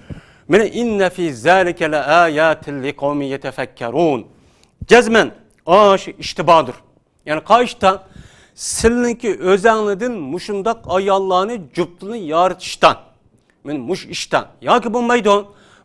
مانا، ئىننە فى زالىكە لەئاياتىن لىقەۋمىن يەتەفەككەرۇن. جەزمەن، ئاشۇ ئىشتا باردۇر. يەنى قايتا سىلىنىڭكى ئۆزەڭلىدىن مۇشۇنداق ئاياللارنى، جۈپتىنى يارىتىشتا، مانا مۇشۇ ئىشتا ياكى بولمايدۇ،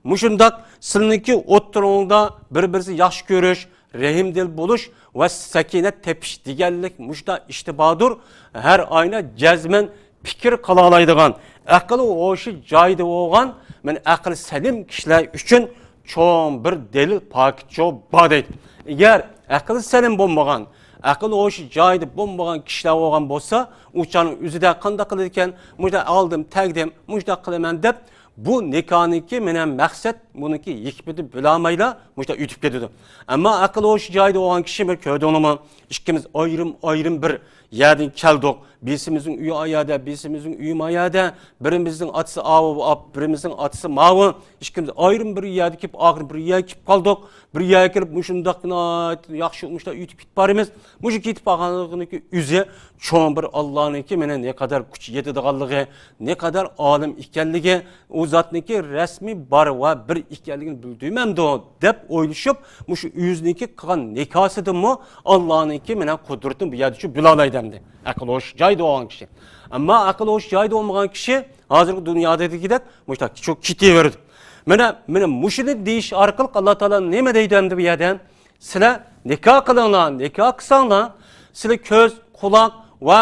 مۇشۇنداق سىلىنىڭكى ئوتتۇرىڭدا بىر-بىرسى ياخشى كۆرۈش، رەھىمدىل بولۇش ۋە سەكىنەت تېپىش دېگەنلىك مۇشۇنداق ئىشتا باردۇر. ھەر ئاينا جەزمەن پىكىر قىلالايدىغان، ئەقىل ھوشى جايىدا بولغان مانا ئەقلى سەلىم كىشىلەر ئۈچۈن چوڭ بىر دەلىل پاكىت چوڭ بار دەيدۇ. ئەگەر ئەقلى سەلىم بولمىغان، ئەقىل ھوشى جايىدا بولمىغان كىشىلەر بولغان بولسا، ئۇ چاغنىڭ ئۆزىدە قانداق قىلىدىكەن؟ مۇشۇنداق ئالدىم، تەگدىم، مۇشۇنداق قىلىمەن دەپ، بۇ نىكاھنىڭكى مانا مەقسەت، بۇنىڭكى ھېكمىتى بىلەلمەيلا مۇشۇنداق ئۆتۈپ كېتىدۇ. ئەمما ئەقىل ھوشى جايىدا بولغان كىشى، بىر كۆردۈڭلارمۇ؟ ئىككىمىز ئايرىم ئايرىم بىر يەردىن كەلدۇق. بىرسىمىزنىڭ ئۆيى ئايەردە، بىرسىمىزنىڭ ئۆيى مايەردە. بىرىمىزنىڭ ئاتىسى ئاۋۇ، بىرىمىزنىڭ ئاتىسى ماۋۇ. ئىككىمىز ئايرىم بىر يەردە كېلىپ، ئاخىرى بىر يەرگە كېلىپ قالدۇق. بىر يەرگە كېلىپ، مۇشۇنداق ناھايىتى ياخشى مۇشۇنداق ئۆتۈپ كېتىپ بارىمىز. مۇشۇ كېتىپ بارغانلىقىنىڭكى ئۆزى چوڭ بىر ئاللانىڭكى مانا نەقەدەر كۈچ يېتىدىغانلىقى، نەقەدەر ئالىم ئىكەنلىكى، ئۇ زاتنىڭكى رەسمى بار ۋە بىر ئىكەنلىكىنى بىلدۈرمەمدۇ دەپ ئويلىشىپ، مۇشۇ ئۆزىنىڭكى قىلغان نىكاسىدىنمۇ ئاللانىڭكى مانا قۇدرىتىنى بۇ يەردە شۇ بىلالايدۇ ئەمدى. ئەقىل ھوش جايىدا بولغان كىشى. ئەمما ئەقىل ھوش جايىدا بولمىغان كىشى ھازىرقى دۇنيادا دېگۈدەك مۇشۇنداق شۇ كېتىۋېرىدۇ. مانا، مانا مۇشۇنى دېيىش ئارقىلىق ئاللا تائالا نېمە دەيدۇ ئەمدى بۇ يەردە؟ سىلەر نىكاھ قىلىڭلار، نىكاھ قىلساڭلار، سىلەر كۆز، قۇلاق ۋە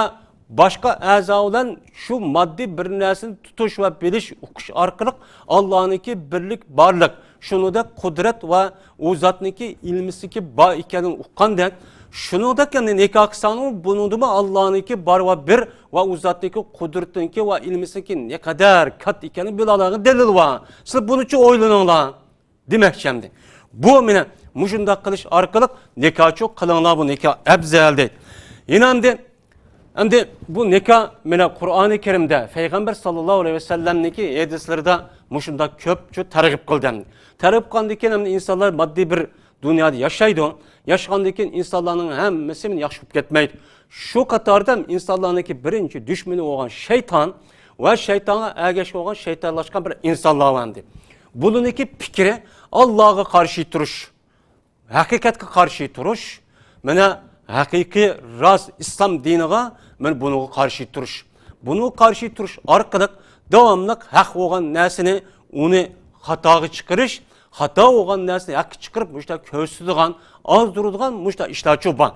باشقا ئەزا بىلەن شۇ ماددىي بىر نەرسىنى تۇتۇش ۋە بىلىش، ئۇقۇش ئارقىلىق ئاللانىڭكى بىرلىك، بارلىق، شۇنىڭدەك قۇدرەت ۋە ئۇ زاتنىڭكى ئىلمىسىكى بار ئىكەنلىكىنى ئۇققاندەك، شۇنىڭدەك يەنە نىكاھ قىلساڭلار، بۇنىڭدىمۇ ئاللانىڭكى بار ۋە بىر ۋە ئۇ زاتنىڭكى قۇدرىتىنىڭكى ۋە ئىلمىسىنىڭكى نەقەدەر كاتتا ئىكەنلىكىنى بىلالايدىغان دەلىل بار. سىلەر بۇنىچە ئويلىنىڭلار. دېمەكچى ئەمدى. بۇ مانا مۇشۇنداق قىلىش ئارقىلىق نىكاھچۇ قىلىڭلار، بۇ نىكاھ ئەۋزەل دەيدۇ. يەنە ئەمدى، ئەمدى بۇ نىكاھ مانا قۇرئانى كەرىمدە، پەيغەمبەر ساللاللاھۇ ئەلەيھى ۋەسەللەمنىڭكى ھەدىسلىرىدا مۇشۇنداق كۆپچۇ تەرغىب قىلدى ئەمدى. تەرغىب قىلغاندىن كېيىن ئەمدى ئىنسانلار ماددىي بىر دۇنيادا ياشايدۇ. ياشىغاندىن كېيىن ئىنسانلارنىڭ ھەممىسى مانا ياخشى بولۇپ كەتمەيدۇ. شۇ قاتاردا ئىنسانلارنىڭكى بىرىنچى دۈشمىنى بولغان شەيتان ۋە شەيتانغا ئەگەشكەن بولغان شەيتانلاشقان بىر ئىنسانلار بار ئەمدى. بۇلارنىڭكى پىكرى ئاللاغا قارشى تۇرۇش، ھەقىقەتكە قارشى تۇرۇش، مانا ھەقىقىي راست ئىسلام دىنىغا مانا بۇنىڭغا قارشى تۇرۇش. بۇنىڭغا قارشى تۇرۇش ئارقىلىق داۋاملىق ھەق بولغان نەرسىنى ئۇنى خاتاغا چىقىرىش، خاتا بولغان نەرسىنى ھەققە چىقىرىپ مۇشۇنداق كۆرسىتىدىغان، ئازدۇرىدىغان مۇشۇنداق ئىشلارچۇ بار.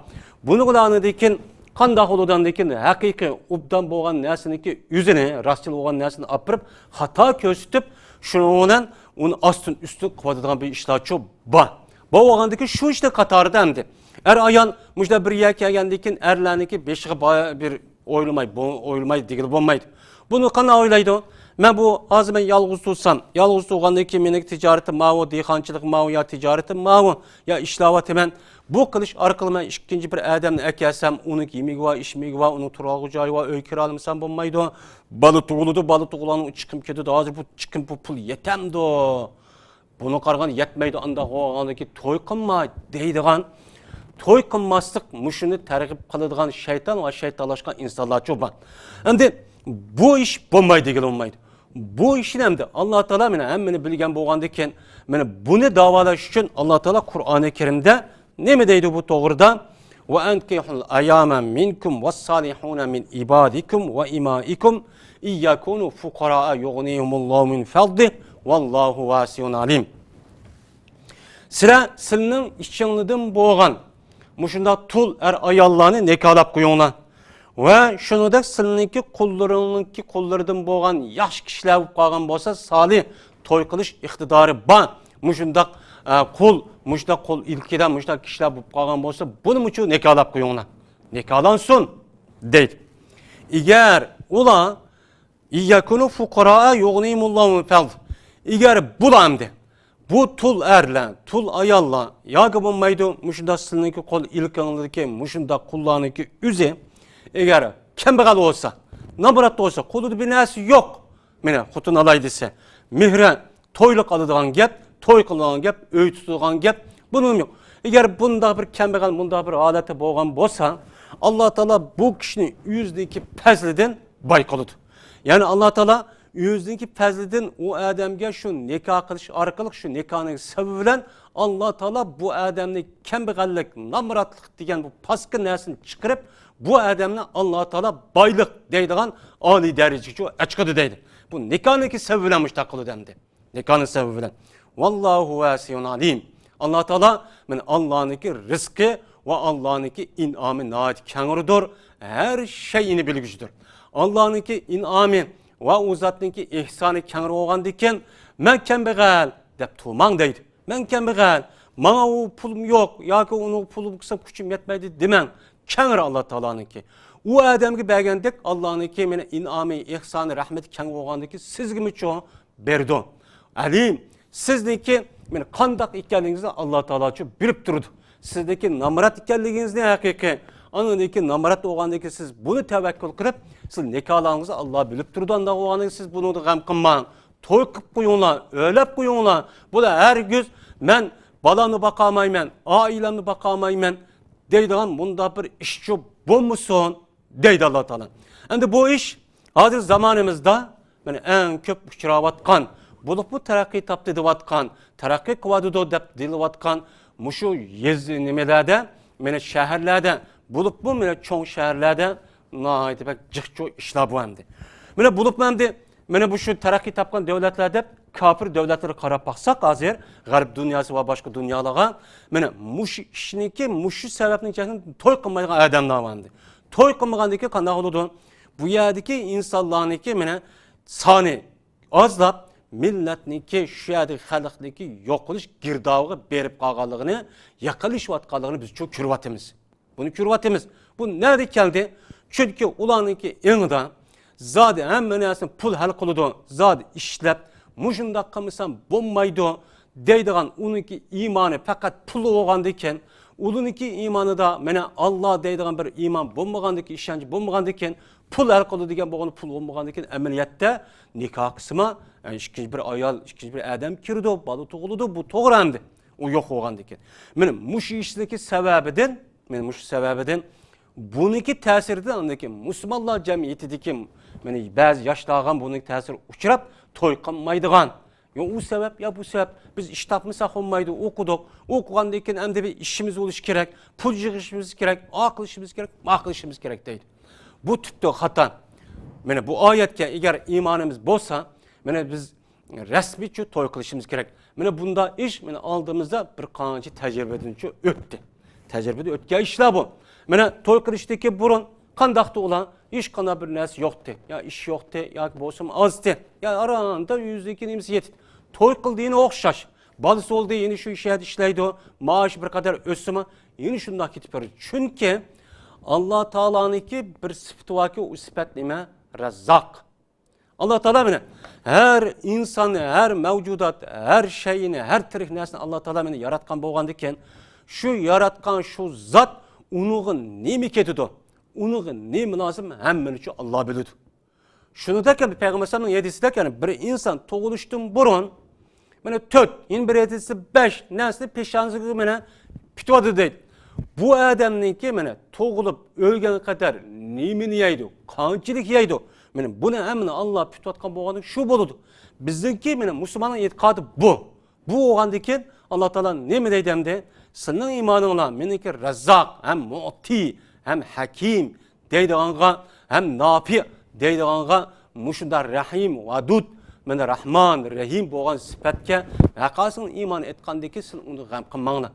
بۇنى ئۇلارنىڭدىن كېيىن قانداق بولىدىغاندىن كېيىن ھەقىقىي ئوبدان بولغان نەرسىنىڭكى ئۆزىنى، راستچىل بولغان نەرسىنى ئاپىرىپ خاتا كۆرسىتىپ، شۇنىڭ بىلەن ئۇنى ئاستىن ئۈستۈن قىلىۋاتىدىغان بىر ئىشلارچۇ بار. بولغاندىن كېيىن شۇ ئىشنىڭ قاتارىدا ئەمدى ئەر ئايال مۇشۇنداق بىر يەرگە كەلگەندىن كېيىن ئەرلەرنىڭكى بېشىغا با-، بىر ئويلىماي، بۇ ئويلىماي دېگىلى بولمايدۇ. بۇنى قانداق ئويلايدۇ؟ مەن بۇ ھازىر مەن يالغۇز تۇرسام، يالغۇز تۇرغاندىن كېيىن مېنىڭ تىجارىتىم ماۋۇ، دېھقانچىلىق ماۋۇ، يا تىجارىتىم ماۋۇ، يا ئىشلەۋاتىمەن. بۇ قىلىش ئارقىلىق مەن ئىككىنچى بىر ئادەمنى ئەكەلسەم، ئۇنىڭ يېمىكى بار، ئىچمىكى بار، ئۇنىڭ تۇرالغۇ جايى بار، ئۆي كىرالىمىسام بولمايدۇ. بالا تۇغۇلىدۇ، بالا تۇغۇلغاننىڭ چىقىم كېتىدۇ. ھازىر بۇ چىقىم، بۇ پۇل يېتەمدۇ؟ بۇنى قارىغان يەتمەيدۇ، ئانداق بولغاندىكى توي قىلما دەيدىغان، توي قىلماسلىق مۇشۇنى تەرغىب قىلىدىغان شەيتان ۋە شەيتانلاشقان ئىنسانلارچۇ بار. ئەمدى بۇ ئىش بولمايدۇ دېگىلى بولمايدۇ. بۇ ئىشنى ئەمدى ئاللا تائالا مانا ھەممىنى بىلگەن بولغاندىن كېيىن، مانا بۇنى داۋالاش ئۈچۈن ئاللا تائالا قۇرئانى كەرىمدە نېمە دەيدۇ بۇ توغرىدا؟ وأنكحوا الأيامى منكم والصالحين من عبادكم وإمائكم إن يكونوا فقراء يغنيهم الله من فضله والله واسع عليم. سىلەر سىلىنىڭ ئىچىڭلاردىن بولغان مۇشۇنداق تۇل ئەر ئاياللارنى نىكاھلاپ قويۇڭلار. ۋە شۇنىڭدەك سىلىنىڭكى قۇللىرىڭنىڭكى قۇللىرىدىن بولغان ياخشى كىشىلەر بولۇپ قالغان بولسا، سالىھ توي قىلىش ئىقتىدارى بار مۇشۇنداق، ئە، قۇل، مۇشۇنداق قۇل ئىلكىدە مۇشۇنداق كىشىلەر بولۇپ قالغان بولسا، بۇنىمۇچۇ نىكاھلاپ قويۇڭلار. نىكاھلانسۇن دەيدۇ. ئەگەر ئۇلار يەكۇنۇ فۇقىراء يۇغنىھىمۇللاھۇ مىن فەضلىھ. ئەگەر بۇلار ئەمدى، بۇ تۇل ئەرلەر، تۇل ئاياللار ياكى بولمايدۇ، مۇشۇنداق سىلىنىڭكى قول ئىلكىڭلاردىكى مۇشۇنداق قۇللارنىڭكى ئۆزى، ئەگەر كەمبەغەل بولسا، نامرات بولسا، قولىدا بىر نەرسە يوق، مانا خوتۇن ئالاي دېسە، مېھرى تويلۇق ئالىدىغان گەپ، توي قىلىدىغان گەپ، ئۆي تۇتىدىغان گەپ، بۇنىڭ يوق. ئەگەر بۇنداق بىر كەمبەغەل، مۇنداق بىر ھالەتتە بولغان بولسا، ئاللا تائالا بۇ كىشىنى ئۆزىنىڭكى پەزلىدىن باي قىلىدۇ. يەنى ئاللا تائالا ئۆزىنىڭكى پەزلىدىن ئۇ ئادەمگە شۇ نىكاھ قىلىش ئارقىلىق، شۇ نىكاھنىڭ سەۋەبى بىلەن ئاللا تائالا بۇ ئادەمنى كەمبەغەللىك، نامراتلىق دېگەن بۇ پاسكىنا نەرسىنى چىقىرىپ، بۇ ئادەمنى ئاللا تائالا بايلىق دەيدىغان ئالىي دەرىجىگە ئەچىقىدۇ دەيدۇ. بۇ نىكاھنىڭكى سەۋەبى بىلەن مۇشۇنداق قىلىدۇ ئەمدى. نىكاھنىڭ سەۋەبى بىلەن. ۋاللاھۇ ۋاسىئۇن ئالىم. ئاللا تائالا، مانا ئاللانىڭكى رىزقى ۋە ئاللانىڭكى ئىنئامى ناھايىتى كەڭرىدۇر، ھەر شەيئىنى بىلگۈچىدۇر. ئاللانىڭكى ئىنئامى ۋە ئۇ زاتنىڭكى ئېھسانى كەڭرى بولغاندىكىن، مەن كەمبەغەل دەپ تۇرماڭ دەيدۇ. مەن كەمبەغەل، ماڭا ئۇ پۇلۇم يوق ياكى ئۇنىڭ پۇلى قىلسا كۈچۈم يەتمەيدۇ دېمەڭ. كەڭرى ئاللا تائالانىڭكى. ئۇ ئادەمگە بەرگەندەك ئاللانىڭكى مېنى ئىنئامى، ئېھسانى، رەھمىتى كەڭ بولغاندىكى سىزگىمۇچۇ بېرىدۇ. ئەلىم، سىزنىڭكى مېنى قانداق ئىكەنلىكىڭىزنى ئاللا تائالاچۇ بىلىپ تۇرىدۇ. سىزنىڭكى نامرات ئىكەنلىكىڭىزنى ھەقىقىي، ئاندىن كېيىن نامرات بولغاندىن كېيىن سىز بۇنى تەۋەككۈل قىلىپ، سىز نىكاھلارىڭىزنى ئاللا بىلىپ تۇرىدۇ. ئانداق بولغاندىن كېيىن سىز بۇنىڭدىن غەم قىلماڭ. توي قىلىپ قويۇڭلار، ئۆيلەپ قويۇڭلار. بۇلار ھەرگىز مەن بالامنى باقالمايمەن، ئائىلەمنى باقالمايمەن دەيدىغان مۇنداق بىر ئىشچۇ بولمىسۇن دەيدۇ ئاللا تائالا. ئەمدى بۇ ئىش ھازىر زامانىمىزدا مانا ئەڭ كۆپ ئۇچراۋاتقان، بولۇپمۇ تەرەققىي تاپتى دەۋاتقان، تەرەققىي قىلىۋاتىدۇ دەپ دېيىلىۋاتقان مۇشۇ يېزا نېمىلەردە، مانا شەھەرلەردە، بولۇپمۇ مانا چوڭ شەھەرلەردە ناھايىتى بەك جىقچۇ ئىشلار بۇ ئەمدى. مانا بولۇپمۇ ئەمدى مانا بۇ شۇ تەرەققىي تاپقان دۆلەتلەر دەپ كاپىر دۆلەتلەرگە قاراپ باقساق، ھازىر غەرب دۇنياسى ۋە باشقا دۇنيالارغا مانا مۇشۇ ئىشنىڭكى، مۇشۇ سەۋەبنىڭ ئىچىدىن توي قىلمايدىغان ئادەملەر بار ئەمدى. توي قىلمىغاندىن كېيىن قانداق بولىدۇ؟ بۇ يەردىكى ئىنسانلارنىڭكى مانا سانى ئازلاپ، مىللەتنىڭكى، شۇ يەردىكى خەلقنىڭكى يوقىلىش گىردابىغا بېرىپ قالغانلىقىنى، يېقىنلىشىۋاتقانلىقىنى بىز چوڭ كۆرۈۋاتىمىز. بۇنى كۆرۈۋاتىمىز. بۇ نەدىن كەلدى؟ چۈنكى ئۇلارنىڭكى ئېڭىدا زادى ھەممە نەرسىنى پۇل ھەل قىلىدۇ، زادى ئىشلەپ مۇشۇنداق قىلمىسام بولمايدۇ دەيدىغان ئۇنىڭكى ئىمانى پەقەت پۇل بولغاندىكىن، ئۇلىنىڭكى ئىمانىدا مانا ئاللا دەيدىغان بىر ئىمان بولمىغاندىكىن، ئىشەنچ بولمىغاندىكىن، پۇل ھەل قىلىدۇ دېگەن بولغان پۇل بولمىغاندىكىن، ئەمەلىيەتتە نىكاھ قىلسىمۇ، ئە، ئىككىنچى بىر ئايال، ئىككىنچى بىر ئادەم كىرىدۇ، بالا تۇغۇلىدۇ، بۇ توغرا ئەمدى. ئۇ يوق بولغاندىكىن. مانا مۇشۇ ئىشنىڭكى سەۋەبىدىن، مانا مۇشۇ سەۋەبىدىن بۇنىڭكى تەسىرىدىن ئاندىن كېيىن مۇسۇلمانلار جەمئىيىتىدىكى مانا بەزى ياشلارغا بۇنىڭ تەسىرى ئۇچراپ توي قىلمايدىغان. يا ئۇ سەۋەب، يا بۇ سەۋەب. بىز ئىش تاپمىساق بولمايدۇ، ئوقۇدۇق. ئوقۇغاندىن كېيىن ئەمدى بىر ئىشىمىز بولۇشى كېرەك، پۇل يىغىشىمىز كېرەك، ئا قىلىشىمىز كېرەك، ما قىلىشىمىز كېرەك دەيدۇ. بۇ تۈپتە خاتا. مانا بۇ ئايەتكە ئەگەر ئىمانىمىز بولسا، مانا بىز رەسمىيچۇ توي قىلىشىمىز كېرەك. مانا بۇنداق ئىش مانا ئالدىمىزدا بىر قانچە تەجرىبىدىنچۇ ئۆتتى. تەجرىبىدە ئۆتكەن ئىشلار بۇ. مانا توي قىلىشتىكى بۇرۇن قانداقتى ئۇلار؟ ھېچقانداق بىر نەرسە يوقتى. يا ئىش يوقتى، ياكى بولسىمۇ ئازتى. يا ئاراندا يۈزدىكى نېمىسى يېتىپ. توي قىلدى يەنە ئوخشاش. بالىسى بولدى يەنە شۇ شەھەردە ئىشلەيدۇ. مائاش بىر قەدەر ئۆسسىمۇ يەنە شۇنداق كېتىپ بېرىدۇ. چۈنكى ئاللا تائالانىڭكى بىر سۈپىتى باركى، ئۇ سۈپەت نېمە؟ رەززاق. ئاللا تائالا مانا ھەر ئىنساننى، ھەر مەۋجۇدات، ھەر شەيئىنى، ھەر تىرىك نەرسىنى ئاللا تائالا مانا ياراتقان بولغاندىكىن، شۇ ياراتقان شۇ زات ئۇنىڭغا نېمە كېتىدۇ، ئۇنىڭغا نېمە لازىم، ھەممىنى شۇ ئاللا بىلىدۇ. شۇنىڭدەك يەنە پەيغەمبەر ئەلەيھىسسالامنىڭ ھەدىسىدەك يەنە بىر ئىنسان تۇغۇلۇشتىن بۇرۇن مانا تۆت، يەنە بىر ھەدىستە بەش نەرسىنى پېشانىسىگە مانا پۈتۈۋاتىدۇ دەيدۇ. بۇ ئادەمنىڭكى مانا تۇغۇلۇپ ئۆلگەنگە قەدەر نېمىنى يەيدۇ، قانچىلىك يەيدۇ، مانا بۇنى ھەممىنى ئاللا پۈتۈۋاتقان بولغاندىكىن شۇ بولىدۇ. بىزنىڭكى مانا مۇسۇلماننىڭ ئېتىقادى بۇ. بۇ بولغاندىكىن ئاللا تائالا نېمە دەيدۇ ئەمدى؟ سىلىنىڭ ئىمانىڭلار مېنىڭكى رەززاق ھەم مۇئتى ھەم ھەكىم دەيدىغانغا ھەم نافى دەيدىغانغا مۇشۇنداق رەھىم، ۋەدۇد، مانا راھمان، رەھىم بولغان سۈپەتكە ھەققاسىڭ ئىمان ئېيتقاندىكىن سىلەر ئۇنى غەم قىلماڭلار.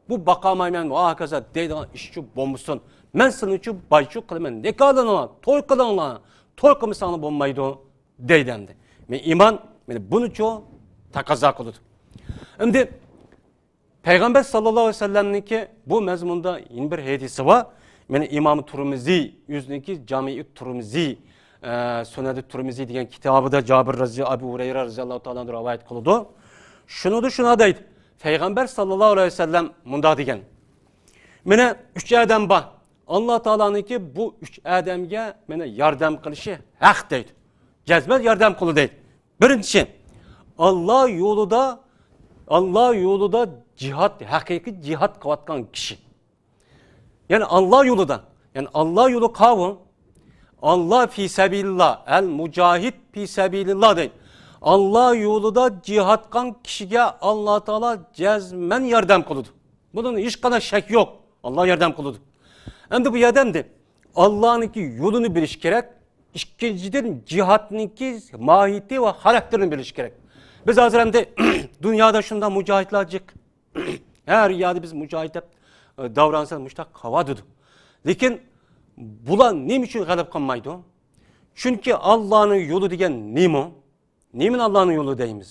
بۇ باقالمايمەن ۋە ھاكازا دەيدىغان ئىشچۇ بولمىسۇن. مەن سىلىنىڭچۇ بايچۇ قىلىمەن، نىكاھلىنىڭلار، توي قىلىڭلار، توي قىلمىساڭلار بولمايدۇ دەيدۇ ئەمدى. مەن ئىمان، مانا بۇنىچۇ تەقەززا قىلىدۇ. ئەمدى پەيغەمبەر ساللاللاھۇ ئەلەيھى ۋەسەللەمنىڭكى بۇ مەزمۇندا يەنە بىر ھەدىسى بار. مانا ئىمام تۇرمىزى ئۆزىنىڭكى جامىئۇ تۇرمىزى، ئە، سۇنەنى تۇرمىزى دېگەن كىتابىدا جابىر رازى، ئەبۇ ھۇرەيرە رازىياللاھۇ تائالا ئەنھۇ رىۋايەت قىلىدۇ. شۇنىڭدا شۇنداق دەيدۇ. پەيغەمبەر ساللاللاھۇ ئەلەيھى ۋەسەللەم مۇنداق دېگەن. مانا ئۈچ ئادەم بار. ئاللا تائالانىڭكى بۇ ئۈچ ئادەمگە مانا ياردەم قىلىشى ھەق دەيدۇ. جەزمەن ياردەم قىلىدۇ دەيدۇ. بىرىنچى، ئاللا يولىدا، ئاللا يولىدا جىھاد، ھەقىقىي جىھاد قىلىۋاتقان كىشى. يەنى ئاللا يولىدا، يەنى ئاللا يولى قاۋۇ، ئاللا في سبيل الله، المجاهد في سبيل الله دەيدۇ. ئاللا يولىدا جىھاد قىلغان كىشىگە ئاللا تائالا جەزمەن ياردەم قىلىدۇ. بۇنىڭدا ھېچقانداق شەك يوق. ئاللا ياردەم قىلىدۇ. ئەمدى بۇ ياردەمدە ئاللانىڭكى يولىنى بىلىش كېرەك. ئىككىنچىدىن، جىھادنىڭكى ماھىيىتى ۋە خاراكتېرىنى بىلىش كېرەك. بىز ھازىر ئەمدى دۇنيادا شۇنداق مۇجاھىدلار جىق. ھەر يەردە بىز مۇجاھىد دەپ، ئە، داۋرانسا مۇشتاق قاۋادىدۇ. لېكىن بۇلار نېمە ئۈچۈن غەلىبە قىلمايدۇ؟ چۈنكى ئاللانىڭ يولى دېگەن نېمە؟ نېمىنى ئاللانىڭ يولى دەيمىز؟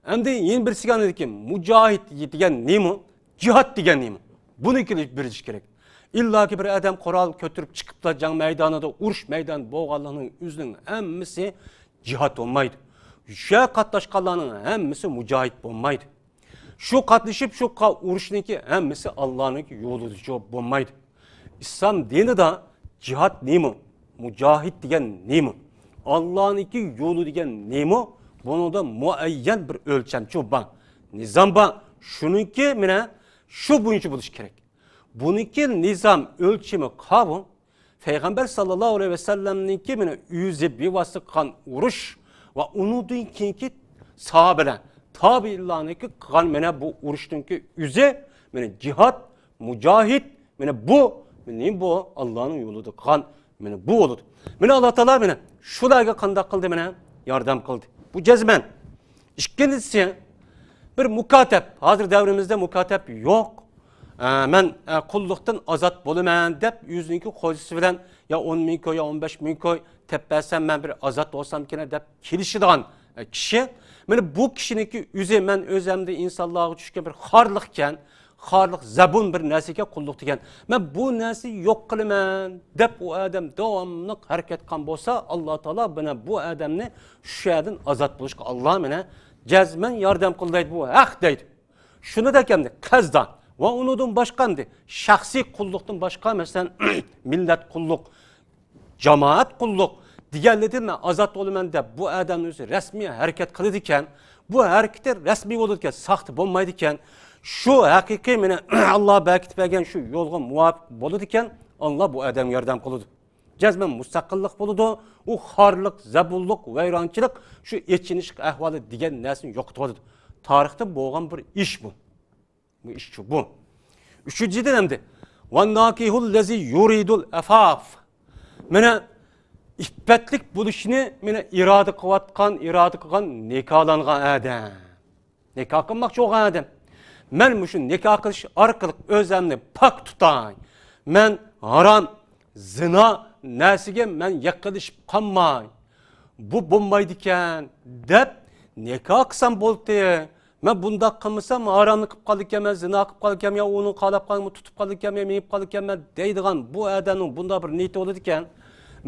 ئەمدى يەنە بىرسىگە ئاندىن كېيىن مۇجاھىد دېگەن نېمە؟ جىھاد دېگەن نېمە؟ بۇنى كېلىپ بىلىش كېرەك. ئىللاكى بىر ئادەم قورال كۆتۈرۈپ چىقىپلا جەڭ مەيدانىدا، ئۇرۇش مەيدانى بولغانلىقنىڭ ئۆزىنىڭ ھەممىسى جىھاد بولمايدۇ. شۇ قاتناشقانلارنىڭ ھەممىسى مۇجاھىد بولمايدۇ. شۇ قاتنىشىپ شۇ قا-، ئۇرۇشنىڭكى ھەممىسى ئاللانىڭكى يولىدا بولمايدۇ. ئىسلام دىنىدا جىھاد نېمە؟ مۇجاھىد دېگەن نېمە؟ ئاللانىڭكى يولى دېگەن نېمە؟ بۇنىڭدا مۇئەييەن بىر ئۆلچەمچۇ بار، نىزام بار. شۇنىڭكى مانا شۇ بويىچە بولۇشى كېرەك. بۇنىڭكى نىزام ئۆلچىمى قاۋۇ؟ پەيغەمبەر ساللاللاھۇ ئەلەيھى ۋەسەللەمنىڭكى مانا ئۆزى بىۋاسىتە قىلغان ئۇرۇش ۋە ئۇنىڭدىن كېيىنكى ساھابىلەر، تابىئىنلارنىڭكى قىلغان مانا بۇ ئۇرۇشنىڭكى ئۆزى مانا جىھاد، مۇجاھىد، مانا بۇ، مانا بۇ ئاللانىڭ يولىدا قىلغان مانا بۇ بولىدۇ. مانا ئاللا تائالا مانا شۇلارغا قانداق قىلدى؟ مانا ياردەم قىلدى. بۇ جەزمەن. ئىككىنچىسى، بىر مۇكاتەپ. ھازىر دەۋرىمىزدە مۇكاتەپ يوق. ئە، مەن، ئە، قۇللۇقتىن ئازاد بولىمەن دەپ ئۆزىنىڭكى خوجىسى بىلەن يا ئون مىڭ كوي، يا ئون بەش مىڭ كوي تەپ بەرسەم، مەن بىر ئازاد بولسامكىن دەپ كېلىشىدىغان، ئە، كىشى. مانا بۇ كىشىنىڭكى ئۆزى، مەن ئۆزەمدە ئىنسانلارغا چۈشكەن بىر خارلىقكەن، خارلىق زەبۇن بىر نەرسىگە قۇللۇق دېگەن. مەن بۇ نەرسىنى يوق قىلىمەن دەپ ئۇ ئادەم داۋاملىق ھەرىكەت قىلغان بولسا، ئاللا تائالا مانا بۇ ئادەمنى شۇ يەردىن ئازاد بولۇشقا ئاللا مانا جەزمەن ياردەم قىلدى دەيدۇ، بۇ ھەق دەيدۇ. شۇنىدەك ئەمدى قەزدا ۋە ئۇنىڭدىن باشقا ئەمدى شەخسىي قۇللۇقتىن باشقا، مەسىلەن، مىللەت قۇللۇق، جامائەت قۇللۇق دېگەنلىرىدىن مەن ئازاد بولىمەن دەپ بۇ ئادەمنىڭ ئۆزى رەسمىي ھەرىكەت قىلىدىكەن، بۇ ھەرىكىتى رەسمىي بولىدىكەن، ساختا بولمايدىكەن. شۇ ھەقىقىي مانا ئاللا بەركىتىپ بەرگەن شۇ يولغا مۇۋاپىق بولىدىكەن، ئاللا بۇ ئادەمگە ياردەم قىلىدۇ. جەزمەن مۇستەقىللىق بولىدۇ. ئۇ خارلىق، زەبۇنلۇق، ۋەيرانچىلىق، شۇ ئېچىنىشلىق ئەھۋالى دېگەن نەرسىنى يوقىتىۋاتىدۇ. تارىختا بولغان بىر ئىش بۇ. بۇ ئىشچۇ بۇ. ئۈچىنچىدىن ئەمدى، ۋەنناكىھۇللەزى يۇرىدۇل ئەفاف. مانا ئىپپەتلىك بولۇشنى مانا ئىرادە قىلىۋاتقان، ئىرادە قىلغان نىكاھلانغان ئادەم. نىكاھ قىلماقچى بولغان ئادەم. مەن مۇشۇ نىكاھ قىلىش ئارقىلىق ئۆزۈمنى پاك تۇتاي. مەن ھارام، زىنا نەرسىگە مەن يېقىنلىشىپ قالماي. بۇ بولمايدىكەن دەپ نىكاھ قىلسام بولدى. مەن بۇنداق قىلمىسام، ھارامنى قىلىپ قالىدىكەنمەن، زىنا قىلىپ قالىدىكەنمەن، يا ئۇنى قالاپ قالىمەن، تۇتۇپ قالىدىكەنمەن، مېڭىپ قالىدىكەنمەن دەيدىغان بۇ ئادەمنىڭ بۇنداق بىر نىيىتى بولىدىكەن.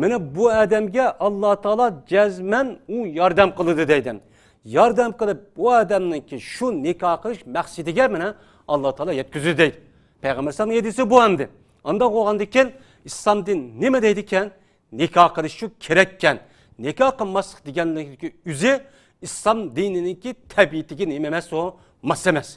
مانا بۇ ئادەمگە ئاللا تائالا جەزمەن ئۇ ياردەم قىلىدۇ دەيدۇ. ياردەم قىلىپ، بۇ ئادەمنىڭكى شۇ نىكاھ قىلىش مەقسىتىگە مانا ئاللا تائالا يەتكۈزىدۇ دەيدۇ. پەيغەمبەر ئەلەيھىسسالام ھەدىسى بۇ ئەمدى. ئانداق بولغاندىكىن ئىسلام دىنى نېمە دەيدىكەن؟ نىكاھ قىلىش شۇ كېرەككەن. نىكاھ قىلماسلىق دېگەنلىكى ئۆزى ئىسلام دىنىنىڭكى تەبىئىتىگە نېمە ئەمەس ئۇ؟ ماس ئەمەس.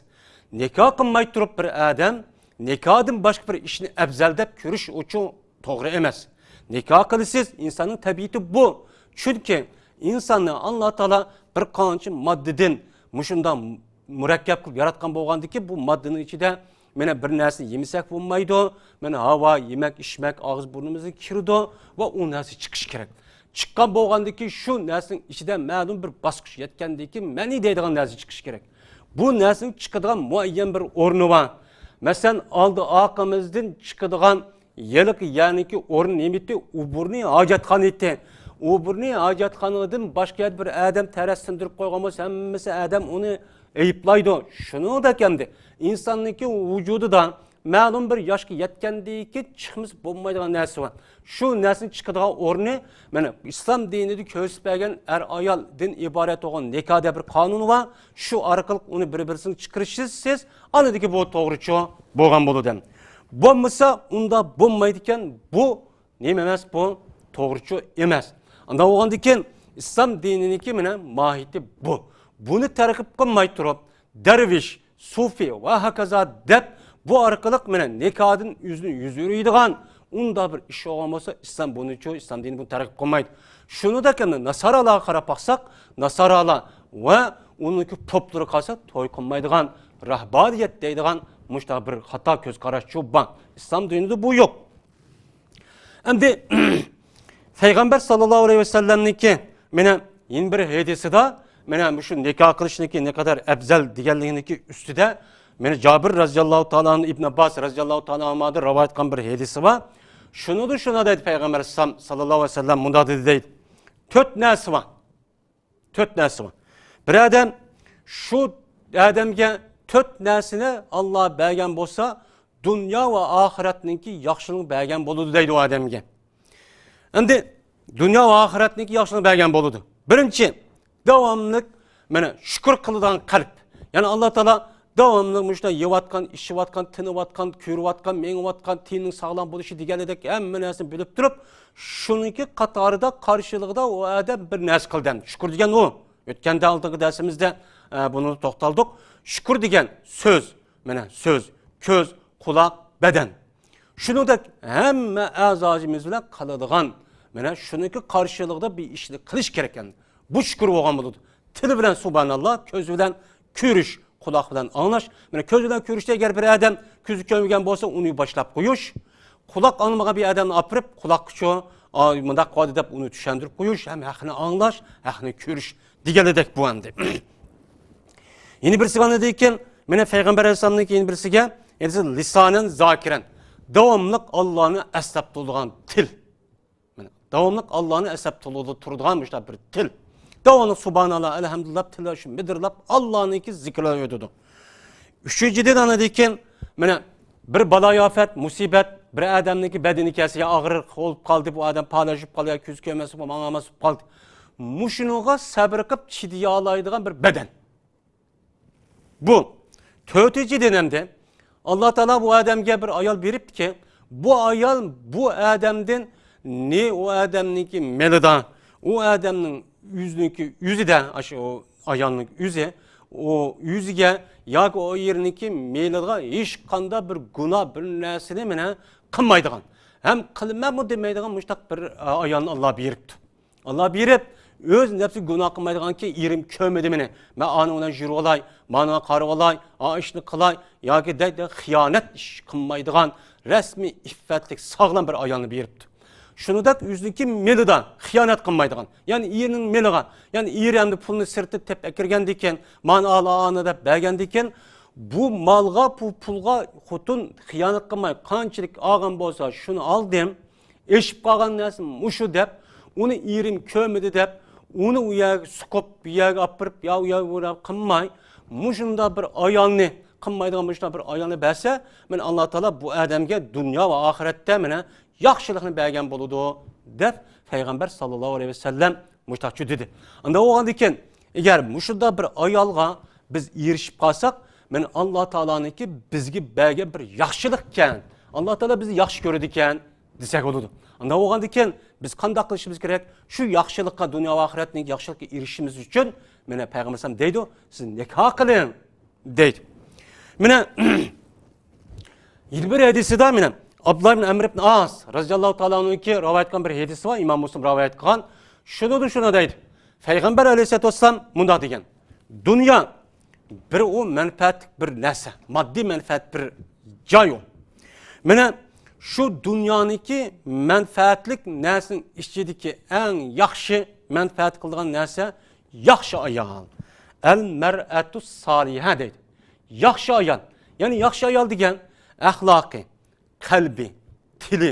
نىكاھ قىلماي تۇرۇپ بىر ئادەم نىكاھدىن باشقا بىر ئىشنى ئەۋزەل دەپ كۆرۈش ئۇچۇن توغرا ئەمەس. نىكاھ قىلىسىز، ئىنساننىڭ تەبىئىتى بۇ. چۈنكى ئىنساننى ئاللا تائالا بىر قانچە ماددىدىن مۇشۇنداق مۇرەككەپ قىلىپ ياراتقان بولغاندىكىن، بۇ ماددىنىڭ ئىچىدە مانا بىر نەرسە يېمىسەك بولمايدۇ، مانا ھاۋا، يېمەك، ئىچمەك ئاغزى بۇرنىمىزدىن كىرىدۇ ۋە ئۇ نەرسە چىقىشى كېرەك. چىققان بولغاندىكىن شۇ نەرسىنىڭ ئىچىدە مەلۇم بىر باسقۇچ يەتكەندىكىن مەنى دەيدىغان نەرسە چىقىشى كېرەك. بۇ نەرسىنىڭ چىقىدىغان مۇئەييەن بىر ئورنى بار. مەسىلەن، ئالدى ئارقىمىزدىن چىقىدىغان ھېلىقى يەرنىڭكى ئورنى نېمە ئىدى؟ ئوبۇرنى ھاجەتخانا ئىدى. ئوبۇرنى ھاجەتخانىدىن باشقا يەردە بىر ئادەم تەرەت سىندۇرۇپ قويغان بولسا، ھەممىسى ئادەم ئۇنى ئەيىبلايدۇ. شۇنىڭدەك ئەمدى ئىنساننىڭكى ۋۇجۇدىدا مەلۇم بىر ياشقا يەتكەندىن كېيىن چىقمىسا بولمايدىغان نەرسە بار. شۇ نەرسىنىڭ چىقىدىغان ئورنى، مانا، ئىسلام دىنىدا كۆرسىتىپ بەرگەن ئەر-ئايالدىن ئىبارەت بولغان نىكاھ دەپ بىر قانۇن بار. شۇ ئارقىلىق ئۇنى بىر-بىرسىنى چىقىرىشىسىز، ئاندىكى بۇ توغرىچۇ بولغان بولىدۇ. بولمىسا ئۇنداق بولمايدىكەن، بۇ نېمە ئەمەس بۇ؟ توغرىچۇ ئەمەس. ئانداق بولغاندىكىن ئىسلام دىنىنىڭكى مانا ماھىيىتى بۇ. بۇنى تەرغىب قىلماي تۇرۇپ، دەرۋىش، سۇفى ۋە ھاكازا دەپ بۇ ئارقىلىق مانا نىكاھدىن ئۆزىنى يۈز ئۆرۈيدىغان ئۇنداق بىر ئىش بولغان بولسا، ئىسلام بۇنىچۇ، ئىسلام دىنى بۇنى تەرغىب قىلمايدۇ. شۇنىڭدەك ئەمدى ناسارالارغا قاراپ باقساق، ناسارالار ۋە ئۇنىڭكى پوپلىرىغا قارىساق، توي قىلمايدىغان، راھبانىيەت دەيدىغان مۇشۇنداق بىر خاتا كۆز قاراشچۇ بار. ئىسلام دىنىدا بۇ يوق. ئەمدى پەيغەمبەر ساللاللاھۇ ئەلەيھى ۋەسەللەمنىڭكى مانا يەنە بىر ھەدىسىدا مانا مۇشۇ نىكاھ قىلىشنىڭكى نەقەدەر ئەپزەل دېگەنلىكىنىڭكى ئۈستىدە مانا جابىر رەزىياللاھۇ تائالا ئەنھۇ، ئىبن ئابباس رەزىياللاھۇ تائالا ئەنھۇمادىن رىۋايەت قىلغان بىر ھەدىسى بار. شۇنىڭدا شۇنداق دەيدۇ پەيغەمبەر ئەلەيھىسسالام ساللاللاھۇ ئەلەيھى ۋەسەللەم مۇنداق دېدى دەيدۇ. تۆت نەرسە بار. تۆت نەرسە بار. بىر ئادەم شۇ ئادەمگە تۆت نەرسىنى ئاللا بەرگەن بولسا، دۇنيا ۋە ئاخىرەتنىڭكى ياخشىلىقىنى بەرگەن بولىدۇ دەيدۇ ئۇ ئادەمگە. ئەمدى دۇنيا ۋە ئاخىرەتنىڭكى ياخشىلىقىنى بەرگەن بولىدۇ. بىرىنچى، داۋاملىق، مانا، شۈكۈر قىلىدىغان قەلب. يەنى ئاللا تائالا داۋاملىق مۇشۇنداق يەۋاتقان، ئىچىۋاتقان، تىنىۋاتقان، كۆرۈۋاتقان، مېڭىۋاتقان، تېنىنىڭ ساغلام بولۇشى دېگەندەك ھەممە نەرسىنى بىلىپ تۇرۇپ، شۇنىڭكى قاتارىدا، قارشىلىقىدا ئۇ ئادەم بىر نەرسە قىلدى. شۈكۈر دېگەن ئۇ. ئۆتكەندە ئالدىنقى دەرسىمىزدە، ئە، بۇنى توختالدۇق. شۈكۈر دېگەن سۆز، مانا سۆز، كۆز، قۇلاق، بەدەن. شۇنىڭدەك ھەممە ئەزايىمىز بىلەن قىلىدىغان، مانا شۇنىڭكى قارشىلىقىدا بىر ئىشنى قىلىش كېرەك ئەمدى. بۇ شۈكۈر بولغان بولىدۇ. تىل بىلەن سۇبھاناللا، كۆز بىلەن كۆرۈش، قۇلاق بىلەن ئاڭلاش. مانا كۆز بىلەن كۆرۈشتە ئەگەر بىر ئادەم كۆزى كۆرمىگەن بولسا، ئۇنى باشلاپ قويۇش. قۇلاق ئاڭلىمىغان بىر ئادەمنى ئاپىرىپ، قۇلاققىچۇ، ئا، مۇنداق قىلىۋاتىدۇ دەپ ئۇنى چۈشەندۈرۈپ قويۇش، ھەم ھەقنى ئاڭلاش، ھەقنى كۆرۈش دېگەنلىدەك بۇ ئەمدى. يەنە بىرسىگە ئاندىن كېيىن، مانا پەيغەمبەر ئەلەيھىسسالامنىڭكى يەنە بىرسىگە، يەنە لىسانەن زاكىرەن، داۋاملىق ئاللانى ئەسلەپ تۇرىدىغان تىل. مانا، داۋاملىق ئاللانى ئەسلەپ تۇرىدىغان مۇشۇنداق بىر تىل. داۋاملىق سۇبھاناللا، ئەلھەمدۇلىللا، تىلى شۇ مىدىرلاپ ئاللانىڭكى زىكرىنى ئۆتىدۇ. ئۈچىنچىدىن، ئاندىن كېيىن، مانا، بىر بالايىئاپەت، مۇسىبەت، بىر ئادەمنىڭكى بەدىنى كەلسە، يا ئاغرىق بولۇپ قالدى، بۇ ئادەم پالەچ بولۇپ قالدى، يا كۆزى كۆرمەس بولۇپ، ماڭالماس بولۇپ قالدى. مۇشۇنىڭغا سەبرى قىلىپ چىدىيالايدىغان بىر بەدەن. بۇ تۆتىنچىدىن ئەمدى ئاللا تائالا بۇ ئادەمگە بىر ئايال بېرىپتىكەن. بۇ ئايال بۇ ئادەمدىن نى ئۇ ئادەمنىڭكى مېلىدا، ئۇ ئادەمنىڭ ئۆزىنىڭكى ئۆزىدە، ئاشۇ ئايالنىڭ ئۆزى، ئۇ ئۆزىگە ياكى ئۇ ئېرىنىڭكى مېلىغا ھېچقانداق بىر گۇناھ، بىر نەرسىنى مانا قىلمايدىغان، ھەم قىلماممۇ دېمەيدىغان مۇشۇنداق بىر، ئا، ئايالنى ئاللا بېرىپتۇ. ئاللا بېرىپ، ئۆز نەپسى گۇناھ قىلمايدىغانكى، ئېرىم كۆرمىدى مېنى، مەن ئانىڭ بىلەن يۈرۈۋالاي، مانىڭغا قارىۋالاي، ئا ئىشنى قىلاي ياكى دەيدۇ، خىيانەت ئىش قىلمايدىغان رەسمىي ئىففەتلىك ساغلام بىر ئايالنى بېرىپتۇ. شۇنىڭدەك ئۆزىنىڭكى مېلىدا خىيانەت قىلمايدىغان، يەنى ئېرىنىڭ مېلىغا، يەنى ئېرى ئەمدى پۇلنى سىرتتىن تېپىپ ئەكىرگەندىكىن، مانا ئال، ئانا دەپ بەرگەندىكىن، بۇ مالغا، بۇ پۇلغا خوتۇن خىيانەت قىلماي، قانچىلىك ئالغان بولسا، شۇنى ئالدىم. ئېشىپ قالغان نەرسە مۇشۇ دەپ، ئۇنى ئېرىم كۆرمىدى دەپ، ئۇنى ئۇ يەرگە سوقۇپ، بۇ يەرگە ئاپىرىپ، يا ئۇ يەرگە بۇراپ قىلماي، مۇشۇنداق بىر ئايالنى، قىلمايدىغان مۇشۇنداق بىر ئايالنى بەرسە، مانا ئاللا تائالا بۇ ئادەمگە دۇنيا ۋە ئاخىرەتتە مانا ياخشىلىقنى بەرگەن بولىدۇ، دەپ پەيغەمبەر ساللاللاھۇ ئەلەيھى ۋەسەللەم مۇشۇنداق دېدى. ئۇنداق بولغاندىكىن، ئەگەر مۇشۇنداق بىر ئايالغا بىز ئېرىشىپ قالساق، مانا ئاللا تائالانىڭكى بىزگە بەرگەن بىر ياخشىلىقكەن، ئاللا تائالا بىزنى ياخشى كۆرىدىكەن، دېسەك بولىدۇ. ئانداق بولغاندىكىن، بىز قانداق قىلىشىمىز كېرەك؟ شۇ ياخشىلىققا، دۇنيا ۋە ئاخىرەتنىڭ ياخشىلىققا ئېرىشىشىمىز ئۈچۈن، مانا پەيغەمبەر ئەلەيھىسسالام دەيدۇ، سىز نىكاھ قىلىڭ، دەيدۇ. مانا، يەنە بىر ھەدىسىدا، مانا، ئابدۇللا ئىبن ئەمر ئىبن ئاس رەزىياللاھۇ تائالا ئەنھۇكى رىۋايەت قىلغان بىر ھەدىسى بار، ئىمام مۇسلىم رىۋايەت قىلغان. شۇنىدۇ، شۇنى دەيدۇ. پەيغەمبەر ئەلەيھىسسالاتۇ ۋەسسالام مۇنداق دېگەن، دۇنيا بىر ئۇ مەنپەئەتلىك بىر نەرسە، ماددىي مەنپەئەت بىر جاي ئۇ. مانا شۇ دۇنيانىڭكى مەنپەئەتلىك نەرسىنىڭ ئىچىدىكى ئەڭ ياخشى مەنپەئەت قىلىدىغان نەرسە ياخشى ئايال. ئەل مەرئەتۇ سالىھە دەيدۇ. ياخشى ئايال. يەنى ياخشى ئايال دېگەن ئەخلاقى، قەلبى، تىلى،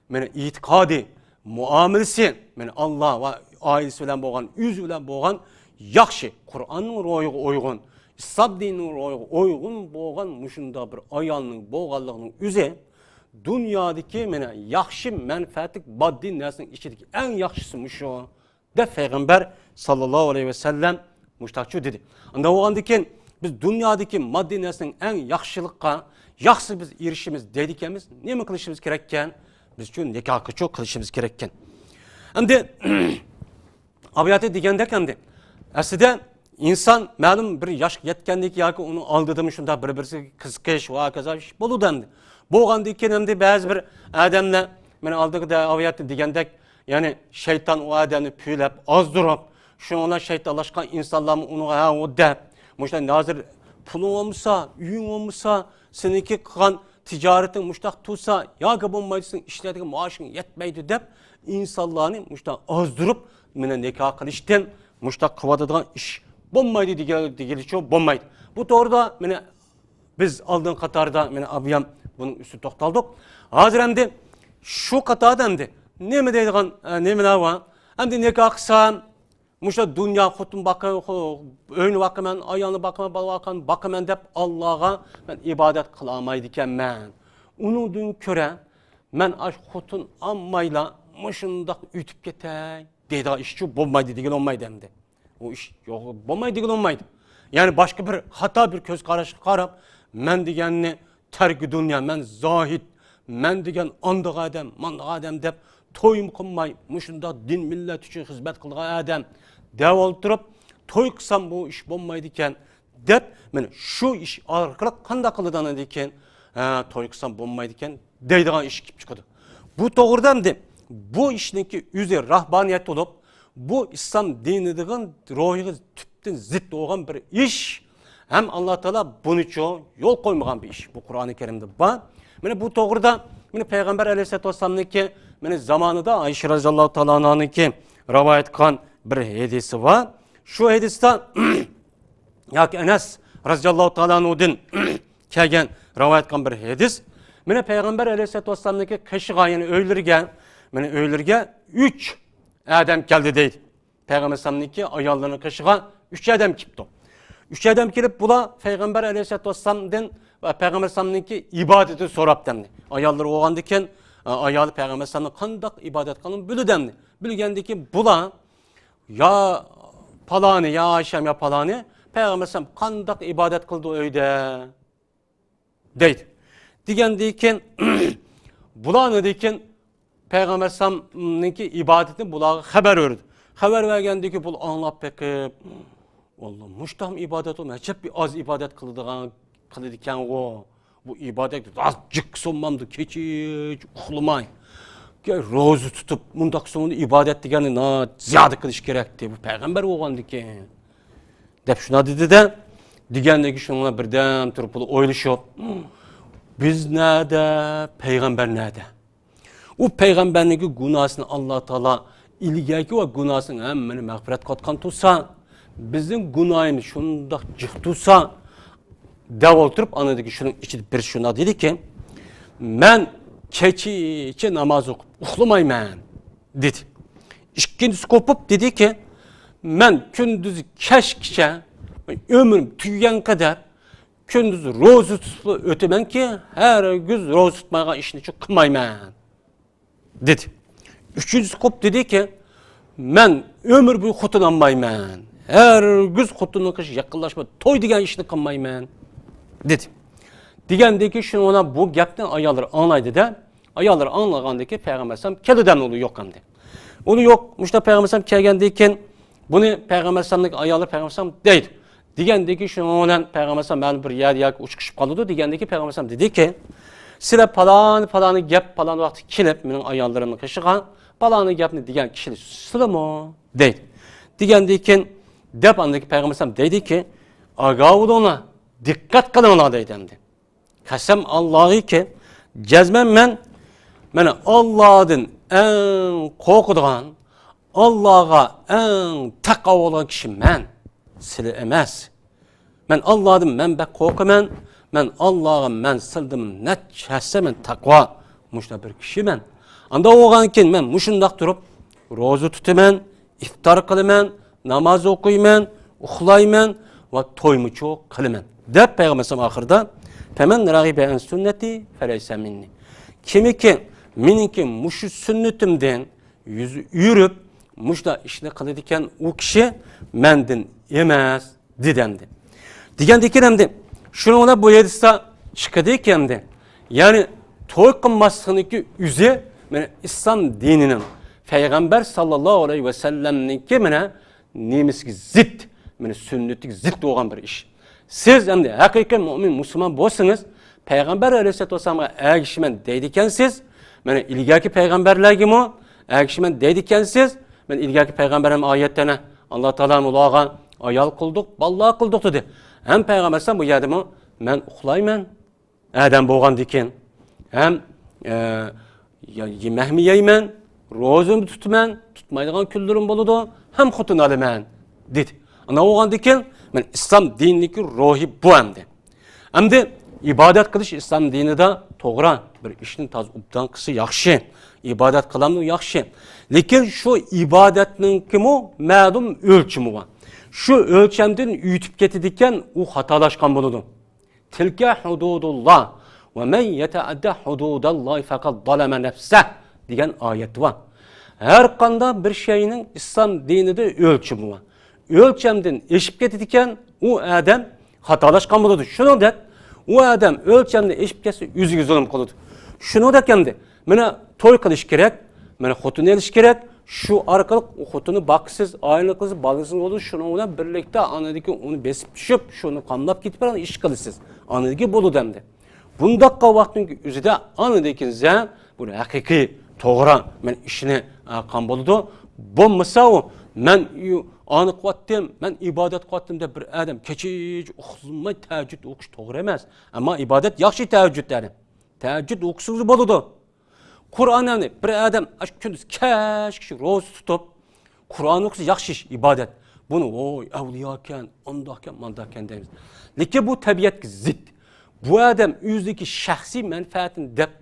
مانا ئېتىقادى، مۇئامىلىسى، مانا ئاللا ۋە ئائىلىسى بىلەن بولغان، ئۆزى بىلەن بولغان ياخشى، قۇرئاننىڭ روھىغا ئۇيغۇن، ئىسلام دىنىنىڭ روھىغا ئۇيغۇن بولغان مۇشۇنداق بىر ئايالنىڭ بولغانلىقىنىڭ ئۆزى دۇنيادىكى مانا ياخشى مەنپەئەتلىك ماددىي نەرسىنىڭ ئىچىدىكى ئەڭ ياخشىسى مۇشۇ. دەپ پەيغەمبەر ساللاللاھۇ ئەلەيھى ۋەسەللەم مۇشتاقچۇ دېدى. ئانداق بولغاندىكىن، بىز دۇنيادىكى ماددىي نەرسىنىڭ ئەڭ ياخشىلىققا، ياخشىسىغا بىز ئېرىشىمىز دەيدىكەنمىز، نېمە قىلىشىمىز كېرەككەن؟ بىز شۇ نىكاھقىچۇ قىلىشىمىز كېرەككەن. ئەمدى، ئاۋۇ يەردە دېگەندەك ئەمدى، ئەسلىدە ئىنسان مەلۇم بىر ياشقا يەتكەندىن كېيىن ياكى ئۇنىڭ ئالدىدىمۇ شۇنداق بىر-بىرسىگە قىزىقىش ۋە ھاكازا ئىش بولىدۇ ئەمدى. بولغاندىن كېيىن ئەمدى بەزى بىر ئادەملەر، مانا ئالدىدا ئاۋۇ يەردە دېگەندەك، يەنى شەيتان ئۇ ئادەمنى پۈۋلەپ، ئازدۇرۇپ، شۇنىڭ بىلەن شەيتانلاشقان ئىنسانلارمۇ ئۇنىڭغا ھە ئۇ دەپ، مۇشۇنداق ھازىر پۇلۇڭ بولمىسا، ئۆيۈڭ بولمىسا، سېنىڭكى قىلغان تىجارىتىڭ مۇشتاق تۇرسا، ياكى بولمايدۇ سېنىڭ ئىشلەيدىغان مائاشىڭ يەتمەيدۇ دەپ، ئىنسانلارنى مۇشتاق ئازدۇرۇپ، مانا نىكاھ قىلىشتىن مۇشتاق قىلىۋاتىدىغان ئىش بولمايدۇ دېگەن، دېگىلىچۇ بولمايدۇ. بۇ توغرىدا مانا بىز ئالدىنقى قاتاردا، مانا ئابىيام بۇنىڭ ئۈستىدە توختالدۇق. ھازىر ئەمدى شۇ قاتاردا ئەمدى نېمە دەيدىغان، ئە، نېمىلەر بار؟ ئەمدى نىكاھ قىلسام، مۇشۇ دۇنيا خوتۇن باقىمەن، ئۆينى باقىمەن، ئايالنى باقىمەن، بالا باقىمەن، باقىمەن دەپ ئاللاغا مەن ئىبادەت قىلالمايدىكەنمەن. ئۇنىڭدىن كۆرە مەن ئاش خوتۇن ئالمايلا مۇشۇنداق ئۆتۈپ كېتەي دەيدىغان ئىشچۇ بولمايدۇ دېگىلى بولمايدۇ ئەمدى. ئۇ ئىش يوق، بولمايدۇ دېگىلى بولمايدۇ. يەنى باشقا بىر خاتا بىر كۆز قاراشقا قاراپ، مەن دېگەننى تەركى دۇنيا، مەن زاھىد، مەن دېگەن ئانداق ئادەم، مانداق ئادەم دەپ تويمۇ قىلماي، مۇشۇنداق دىن مىللەت ئۈچۈن خىزمەت قىلغان ئادەم دەپ ئولتۇرۇپ، توي قىلسام بۇ ئىش بولمايدىكەن دەپ، مانا شۇ ئىش ئارقىلىق قانداق قىلىدىغاندىن كېيىن، ھە، توي قىلسام بولمايدىكەن دەيدىغان ئىش كېلىپ چىقىدۇ. بۇ توغرىدا ئەمدى بۇ ئىشنىڭكى ئۆزى راھبانىيەت بولۇپ، بۇ ئىسلام دىنىدىغان روھىغا تۈپتىن زىت بولغان بىر ئىش. ھەم ئاللا تائالا بۇنىچۇ يول قويمىغان بىر ئىش. بۇ قۇرئانى كەرىمدە بار. مانا بۇ توغرىدا مانا پەيغەمبەر ئەلەيھىسسالاتۇ ۋەسسالامنىڭكى مانا زامانىدا ئائىشە رەزىياللاھۇ تائالا ئانھانىڭكى رىۋايەت قىلغان بىر ھەدىسى بار. شۇ ھەدىستە ياكى ئەنەس رەزىياللاھۇ تائالا ئەنھۇدىن كەلگەن رىۋايەت قىلغان بىر ھەدىس. مانا پەيغەمبەر ئەلەيھىسسالاتۇ ۋەسسالامنىڭكى قېشىغا، يەنى ئۆيلىرىگە، مانا ئۆيلىرىگە ئۈچ ئادەم كەلدى دەيدۇ. پەيغەمبەر ئەلەيھىسسالامنىڭكى ئاياللىرىنىڭ قېشىغا ئۈچ ئادەم كېلىپتۇ. ئۈچ ئادەم كېلىپ، بۇلار پەيغەمبەر ئەلەيھىسسالاتۇ ۋەسسالامدىن ۋە پەيغەمبەر ئەلەيھىسسالامنىڭكى ئىبادىتىنى سوراپتۇ ئەمدى. ئاياللىرى بولغاندىكىن، ئايالى پەيغەمبەر ئەلەيھىسسالامنىڭ قانداق ئىبادەت قىلغىنىنى بىلىدۇ ئەمدى. بىلگەندىكىن بۇلار يا پالانى، يا ئائىشەم، يا پالانى، پەيغەمبەر ئەلەيھىسسالام قانداق ئىبادەت قىلىدۇ ئۆيدە؟ دەيدۇ. دېگەندىن كېيىن، بۇلارنى دېگەن پەيغەمبەر ئەلەيھىسسالامنىڭكى ئىبادىتىنى بۇلارغا خەۋەر بېرىدۇ. خەۋەر بەرگەندىن كېيىن بۇلار ئاڭلاپ بېقىپ، ۋاللا، مۇشتام ئىبادەت بولماي، ئەجەب بىر ئاز ئىبادەت قىلىدىغان، قىلىدىكەنغۇ. بۇ ئىبادەت ئاز جىق سۇنمامدۇ، كېچىچە ئۇخلىماي. روزا تۇتۇپ، مۇنداق سوڭدا ئىبادەت دېگەننى نا-، زىيادە قىلىش كېرەكتى، بۇ پەيغەمبەر بولغاندىكىن. دەپ شۇنداق دېدى-دە، دېگەندىن كېيىن شۇنىڭ بىلەن بىردەم تۇرۇپ ئويلىشىپ، بىز نەدە، پەيغەمبەر نەدە؟ ئۇ پەيغەمبەرنىڭكى گۇناھىسىنى ئاللا تائالا ئىلگەركى ۋە گۇناھىسىنىڭ ھەممىنى مەغپىرەت قىلىۋاتقان تۇرسا، بىزنىڭ گۇناھىمىز شۇنداق جىق تۇرسا، دەپ ئولتۇرۇپ، ئاندىن كېيىن شۇنىڭ ئىچىدە بىرسى شۇنداق دېدىكى، مەن كېچىچە ناماز ئوقۇپ ئۇخلىمايمەن، دېدى. ئىككىنچىسى قوپۇپ دېدىكى، مەن كۈندۈز كەچكىچە ئۆمرۈم تۈگىگەن قەدەر كۈندۈز روزا تۇتۇپ ئۆتىمەنكى، ھەرگىز روزا تۇتمايدىغان ئىشنى قىلمايمەن، دېدى. ئۈچىنچىسى قوپۇپ دېدىكى، مەن ئۆمۈر بويى خوتۇن ئالمايمەن، ھەرگىز خوتۇننىڭ قېشىغا يېقىنلاشماي، توي دېگەن ئىشنى قىلمايمەن، دېدى. دېگەندىن كېيىن شۇنىڭ بۇ گەپنى ئاياللىرى ئاڭلايدۇ-دە، ئاياللىرى ئاڭلىغاندىن كېيىن پەيغەمبەر ئەلەيھىسسالام كېلىدۇ ئەمدى، ئۇلار يوق ئەمدى. ئۇلار يوق، مۇشۇنداق پەيغەمبەر ئەلەيھىسسالام كەلگەندىن كېيىن بۇنى پەيغەمبەر ئەلەيھىسسالامنىڭ ئايالى پەيغەمبەر ئەلەيھىسسالام دەيدۇ. دېگەندىن كېيىن شۇنىڭ بىلەن پەيغەمبەر ئەلەيھىسسالام مەلۇم بىر يەردە ياكى ئۇچرىشىپ قالىدۇ. دېگەندىن كېيىن پەيغەمبەر ئەلەيھىسسالام دېدىكى، سىلەر پالانى، پالانى گەپ، پالان ۋاقىتتا كېلىپ مېنىڭ ئاياللىرىمنىڭ قېشىغا پالانى گەپنى دېگەن كىشىلەر سىلەرمۇ؟ دەيدۇ. دېگەندىن كېيىن دەپ ئاندىن كېيىن پەيغەمبەر ئەلەيھىسسالام دەيدىكى، ئاگاھ بولۇڭلار، دىققەت قىلىڭلار دەيدۇ ئەمدى. قەسەم ئاللاغىكى، جەزمەن مەن، مانا، ئاللادىن ئەڭ قورقىدىغان، ئاللاغا ئەڭ تەقۋا بولغان كىشى مەن، سىلى ئەمەس. مەن ئاللادىن مەن بەك قورقىمەن، مەن ئاللاغا مەن سىلىدىن نەچچە ھەسسە مەن تەقۋا، مۇشۇنداق بىر كىشى مەن. ئانداق بولغاندىكىن مەن مۇشۇنداق تۇرۇپ روزا تۇتىمەن، ئىپتار قىلىمەن، ناماز ئوقۇيمەن، ئۇخلايمەن ۋە تويمۇچۇ قىلىمەن، دەپ پەيغەمبەر ئەلەيھىسسالام ئاخىرىدا، فەمەن رەغىبە ئەن سۈننەتى فەلەيسە مىننى. كىمكى مېنىڭكى مۇشۇ سۈننىتىمدىن يۈز ئۆرۈپ، مۇشۇنداق ئىشنى قىلىدىكەن ئۇ كىشى مەندىن ئەمەس، دېدى ئەمدى. دېگەندىن كېيىن ئەمدى شۇنىڭ بىلەن بۇ ھەدىستە چىقىدىكى ئەمدى، يەنى توي قىلماسلىقنىڭكى ئۆزى مانا ئىسلام دىنىنىڭ، پەيغەمبەر ساللاللاھۇ ئەلەيھى ۋەسەللەمنىڭكى مانا نېمىسىگە زىت، مانا سۈننىتىگە زىت بولغان بىر ئىش. سىز ئەمدى ھەقىقىي مۇئمىن مۇسۇلمان بولسىڭىز، پەيغەمبەر ئەلەيھىسسالاتۇ ۋەسسالامغا ئەگىشىمەن دەيدىكەنسىز، مانا ئىلگەركى پەيغەمبەرلەرگىمۇ ئەگىشىمەن دەيدىكەنسىز، مانا ئىلگەركى پەيغەمبەرلەرنىڭ ئايەتلىرىنى، ئاللا تائالا ئۇلارغا ئايال قىلدۇق، بالىلار قىلدۇق دېدى. ھەم پەيغەمبەر ئەلەيھىسسالام بۇ يەردىمۇ مەن ئۇخلايمەن، ئادەم بولغاندىكىن ھەم، ئە، يا-، يېمەكمۇ يەيمەن، روزىمۇ تۇتىمەن، تۇتمايدىغان كۈنلىرىم بولىدۇ، ھەم خوتۇن ئالىمەن، دېدى. ئانا بولغاندىكىن، مانا ئىسلام دىنىدىكى روھى بۇ ئەمدى. ئەمدى ئىبادەت قىلىش ئىسلام دىنىدا توغرا، بىر ئىشنى تازا ئوبدان قىلسا ياخشى، ئىبادەت قىلامدۇ ياخشى. لېكىن شۇ ئىبادەتنىڭكىمۇ مەلۇم ئۆلچىمى بار. شۇ ئۆلچەمدىن ئۆتۈپ كېتىدىكەن، ئۇ خاتالاشقان بولىدۇ. تىلكە ھۇدۇدۇللا ۋە مەن يەتەئەددە ھۇدۇداللاھى فەقەد زالەمە نەفسەھ دېگەن ئايەت بار. ھەر قانداق بىر شەينىڭ ئىسلام دىنىدا ئۆلچىمى بار. ئۆلچەمدىن ئېشىپ كېتىدىكەن، ئۇ ئادەم خاتالاشقان بولىدۇ. شۇنىڭدەك ئۇ ئادەم ئۆلچەمدىن ئېشىپ كەتسە، ئۆزىگە زۇلۇم قىلىدۇ. شۇنىڭدەك ئەمدى، مانا توي قىلىش كېرەك، مانا خوتۇن ئېلىش كېرەك. شۇ ئارقىلىق ئۇ خوتۇننى باقىسىز، ئائىلە قىلىسىز، بالىسىڭىز بولىدۇ. شۇنىڭ بىلەن بىرلىكتە ئاندىن كېيىن ئۇنى بېسىپ چۈشۈپ، شۇنى قاملاپ كېتىپ، ئىش قىلىسىز. ئاندىن كېيىن بولىدۇ ئەمدى. بۇنداققا ۋاقىتنىڭ ئۆزىدە ئاندىن كېيىن سىزە بۇ ھەقىقىي، توغرا، مەن ئىشنى، ئە، قان بولىدۇ. بولمىسا ئۇ، مەن ئۇ، ئانى قىلىۋاتتىم، مەن ئىبادەت قىلىۋاتتىم دەپ بىر ئادەم كېچىچە ئۇخلىماي تەھەججۇد ئوقۇش توغرا ئەمەس. ئەمما ئىبادەت ياخشى تەھەججۇد، يەنى تەھەججۇد ئوقۇسىڭىز بولىدۇ. قۇرئاننى بىر ئادەم ئاشۇ كۈندۈز كەچكىچە روزا تۇتۇپ، قۇرئان ئوقۇسا ياخشى ئىش، ئىبادەت. بۇنى، ۋوي، ئەۋلىياكەن، ئۇنداقكەن، مانداقكەن دەيمىز. لېكىن بۇ تەبىئەتكە زىت. بۇ ئادەم ئۆزىدىكى شەخسىي مەنپەئەتىنى دەپ،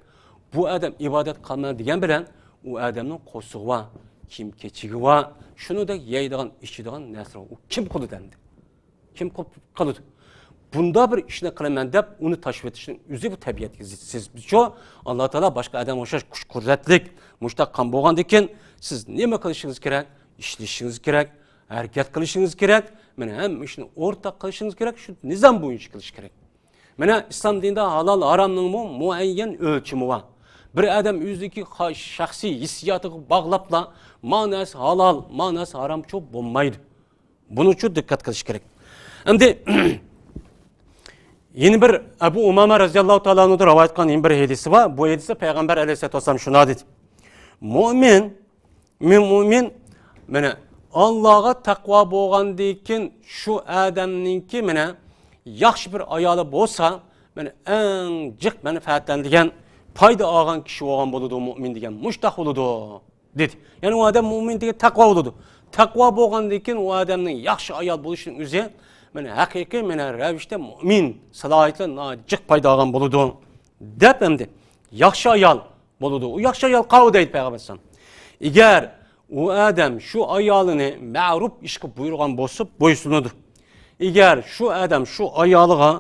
بۇ ئادەم ئىبادەت قىلىمەن دېگەن بىلەن، ئۇ ئادەمنىڭ قورسىقى بار، كىيىم-كېچىكى بار، شۇنىڭدەك يەيدىغان، ئىچىدىغان نەرسىلىرى بار. ئۇ كىم قىلىدۇ ئەمدى؟ كىم قىلىپ قىلىدۇ؟ بۇنداق بىر ئىشنى قىلىمەن دەپ، ئۇنى تاشلىۋېتىشنىڭ ئۆزى بۇ تەبىئەتكە زىت. سىزچۇ، ئاللا تائالا باشقا ئادەمگە ئوخشاش كۈچ-قۇدرەتلىك، مۇشۇنداق قان بولغاندىكىن، سىز نېمە قىلىشىڭىز كېرەك؟ ئىشلىشىڭىز كېرەك، ھەرىكەت قىلىشىڭىز كېرەك، مانا ھەممە ئىشنى ئورتاق قىلىشىڭىز كېرەك، شۇ نىزام بويىچە قىلىش كېرەك. مانا ئىسلام دىنىدا ھالال ھارامنىڭمۇ مۇئەييەن ئۆلچىمى بار. بىر ئادەم ئۆزىدىكى خا-، شەخسىي ھېسسىياتىغا باغلاپلا، ما نەرسە ھالال، ما نەرسە ھارامچۇ بولمايدۇ. بۇنىڭچۇ دىققەت قىلىش كېرەك. ئەمدى يەنە بىر ئەبۇ ئۇمامە رەزىياللاھۇ تائالا ئەنھۇدىن رىۋايەت قىلغان يەنە بىر ھەدىسى بار. بۇ ھەدىستە پەيغەمبەر ئەلەيھىسسالاتۇ ۋەسسالام شۇنداق دېدى. مۇئمىن، مۇ-، مۇئمىن، مانا، ئاللاغا تەقۋا بولغاندىن كېيىن شۇ ئادەمنىڭكى، مانا، ياخشى بىر ئايالى بولسا، مانا، ئەڭ جىق مەنپەئەتلەنگەن، پايدا ئالغان كىشى بولغان بولىدۇ، مۇئمىن دېگەن مۇشۇنداق بولىدۇ. دېدى. يەنى ئۇ ئادەم مۇئمىن دېگەن تەقۋا بولىدۇ. تەقۋا بولغاندىن كېيىن ئۇ ئادەمنىڭ ياخشى ئايال بولۇشىنىڭ ئۆزى، مانا، ھەقىقىي، مانا، رەۋىشتە مۇئمىن سالاھىيەتلەر ناھايىتى جىق پايدا ئالغان بولىدۇ، دەپ ئەمدى ياخشى ئايال بولىدۇ. ئۇ ياخشى ئايال قاۋۇ دەيدۇ پەيغەمبەر ئەلەيھىسسالام. ئەگەر ئۇ ئادەم شۇ ئايالىنى مەرۇپ ئىشقا بۇيرۇغان بولسا، بويسۇنىدۇ. ئەگەر شۇ ئادەم شۇ ئايالىغا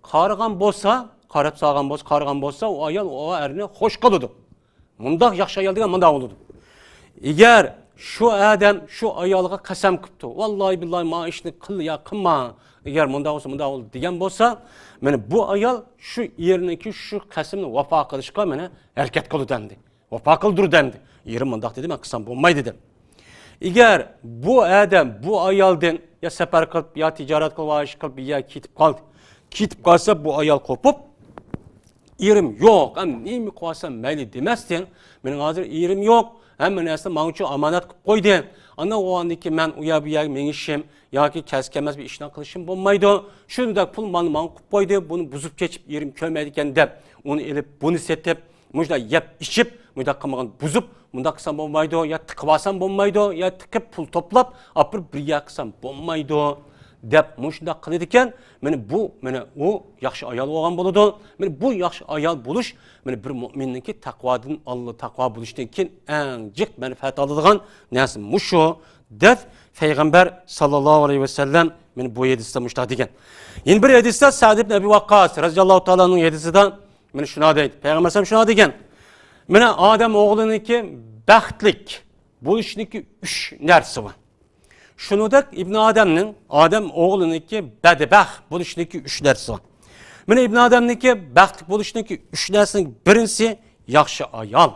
قارىغان بولسا، قاراپ سالغان بولسا، قارىغان بولسا، ئۇ ئايال ئۇ ئەرنى خوش قىلىدۇ. مۇنداق ياخشى ئايال دېگەن مۇنداق بولىدۇ. ئەگەر شۇ ئادەم شۇ ئايالغا قەسەم قىپتۇ، ۋاللاھى بىللاھى ما ئىشنى قىل يا قىلما، ئەگەر مۇنداق بولسا، مۇنداق بولىدۇ دېگەن بولسا، مانا بۇ ئايال شۇ ئېرىنىڭكى شۇ قەسىمىنى ۋاپا قىلىشقا، مانا، ھەرىكەت قىلىدۇ ئەمدى. ۋاپا قىلدۇرىدۇ ئەمدى. ئېرىم مۇنداق دېدى، مەن قىلسام بولمايدۇ دەپ. ئەگەر بۇ ئادەم بۇ ئايالدىن يا سەپەر قىلىپ، يا تىجارەت قىلىپ، يا ئىش قىلىپ، بىر يەرگە كېتىپ قالدى. كېتىپ قالسا، بۇ ئايال قوپۇپ، ئېرىم يوق، ھەم نېمە قىلىۋالسام مەيلى دېمەستىن، مېنىڭ ھازىر ئېرىم يوق، ھەممە نەرسىنى ماڭىچۇ ئامانەت قىلىپ قويدى. ئاندىن ئۇ ئاندىكى مەن ئۇ يەر بۇ يەرگە مېڭىشىم ياكى كەس كەلمەس بىر ئىشنى قىلىشىم بولمايدۇ. شۇنداق پۇل مانا ماڭا قىلىپ قويدى، بۇنى بۇزۇپ چېچىپ ئېرىم كۆرمەيدىكەن دەپ، ئۇنى ئېلىپ، بۇنى سېتىپ، مۇشۇنداق يەپ ئىچىپ، مۇنداق قىلمىغان بۇزۇپ، مۇنداق قىلسام بولمايدۇ، يا تىقىۋالسام بولمايدۇ، يا تىقىپ پۇل توپلاپ ئاپىرىپ بىر يەر قىلسام بولمايدۇ، دەپ مۇشۇنداق قىلىدىكەن. مانا بۇ، مانا ئۇ ياخشى ئايال بولغان بولىدۇ. مانا بۇ ياخشى ئايال بولۇش، مانا بىر مۇئمىننىڭكى تەقۋادىن، ئاللا تەقۋا بولۇشتىن كېيىن ئەڭ جىق مەنپەئەت ئالىدىغان نەرسە مۇشۇ، دەپ پەيغەمبەر ساللاللاھۇ ئەلەيھى ۋەسەللەم مانا بۇ ھەدىستە مۇشۇنداق دېگەن. يەنە بىر ھەدىستە سەئد ئىبن ئەبى ۋەققاس رەزىياللاھۇ تائالا ئەنھۇ ھەدىسىدە مانا شۇنداق دەيدۇ. پەيغەمبەر ئەلەيھىسسالام شۇنداق دېگەن. مانا ئادەم ئوغلىنىڭكى بەختلىك بولۇشنىڭكى ئۈچ نەرسە بار. شۇنىڭدەك ئىبن ئادەمنىڭ، ئادەم ئوغلىنىڭكى بەدبەخت بولۇشنىڭكى ئۈچ نەرسىسى بار. مانا ئىبن ئادەمنىڭكى بەختلىك بولۇشنىڭكى ئۈچ نەرسىنىڭ بىرىنچىسى ياخشى ئايال.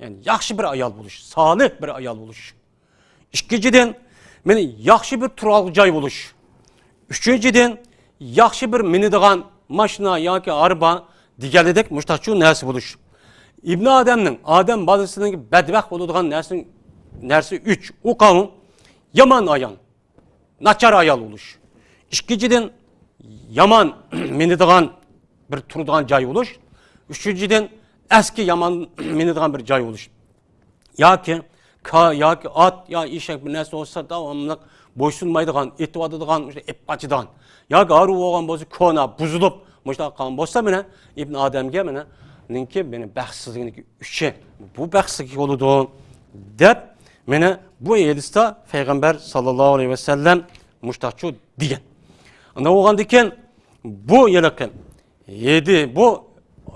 يەنى ياخشى بىر ئايال بولۇش، سالىھ بىر ئايال بولۇش. ئىككىنچىدىن، مانا ياخشى بىر تۇرالغۇ جاي بولۇش. ئۈچىنچىدىن، ياخشى بىر مىنىدىغان ماشىنا ياكى ئاربا دېگەنلىدەك مۇشتاقچۇ نەرسە بولۇش. ئىبن ئادەمنىڭ، ئادەم بالىسىنىڭ بەدبەخت بولىدىغان نەرسە، نەرسە ئۈچ. ئۇ قاۋۇ يامان ئايال، ناچار ئايال بولۇش. ئىككىنچىدىن، يامان مىنىدىغان بىر تۇرىدىغان جاي بولۇش. ئۈچىنچىدىن، ئەسكى يامان مىنىدىغان بىر جاي بولۇش. ياكى كا-، ياكى ئات يا ئېشەك بىر نەرسە بولسا، داۋاملىق بويسۇنمايدىغان، ئېتىۋاتىدىغان، ئېلىپ قاچىدىغان. ياكى ھارۋا بولغان بولسا، كونا، بۇزۇلۇپ، مۇشۇنداق قىلغان بولسا، مانا ئىبن ئادەمگە، مانا نىڭكى، مانا بەختسىزلىكنىڭكى ئۈچى، بۇ بەختسىزلىك بولىدۇ، دەپ، مانا بۇ ھەدىستە پەيغەمبەر ساللاللاھۇ ئەلەيھى ۋەسەللەم مۇشۇنداقچۇ دېگەن. ئاندىن بولغاندىكىن، بۇ ھېلىقى يەتتە، بۇ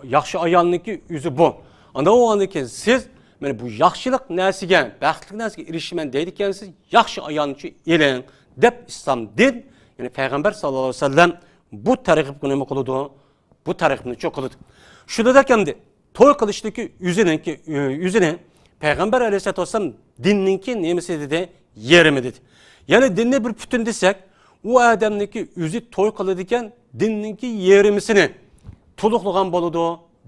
ياخشى ئايالنىڭكى ئۆزى بۇ. ئاندىن بولغاندىن كېيىن سىز، مانا بۇ ياخشىلىق نەرسىگە، بەختلىك نەرسىگە ئېرىشىمەن دەيدىكەنسىز، ياخشى ئايالنى ئېلىڭ، دەپ ئىسلام دىن، يەنى پەيغەمبەر ساللاللاھۇ ئەلەيھى ۋەسەللەم بۇ تەرغىبنى نېمە قىلىدۇ؟ بۇ تەرغىبنى چوقۇلىدى. شۇنىدەك ئەمدى توي قىلىشتىكى ئۆزىنىڭكى، ئۆزىنى پەيغەمبەر ئەلەيھىسسالاتۇ ۋەسسالام دىننىڭكى نېمىسى دېدى؟ يېرىمى دېدى. يەنى دىننى بىر پۈتۈن دېسەك، ئۇ ئادەمنىڭكى ئۆزى توي قىلىدىكەن، دىننىڭكى يېرىمىسىنى تولۇقلىغان بولىدۇ،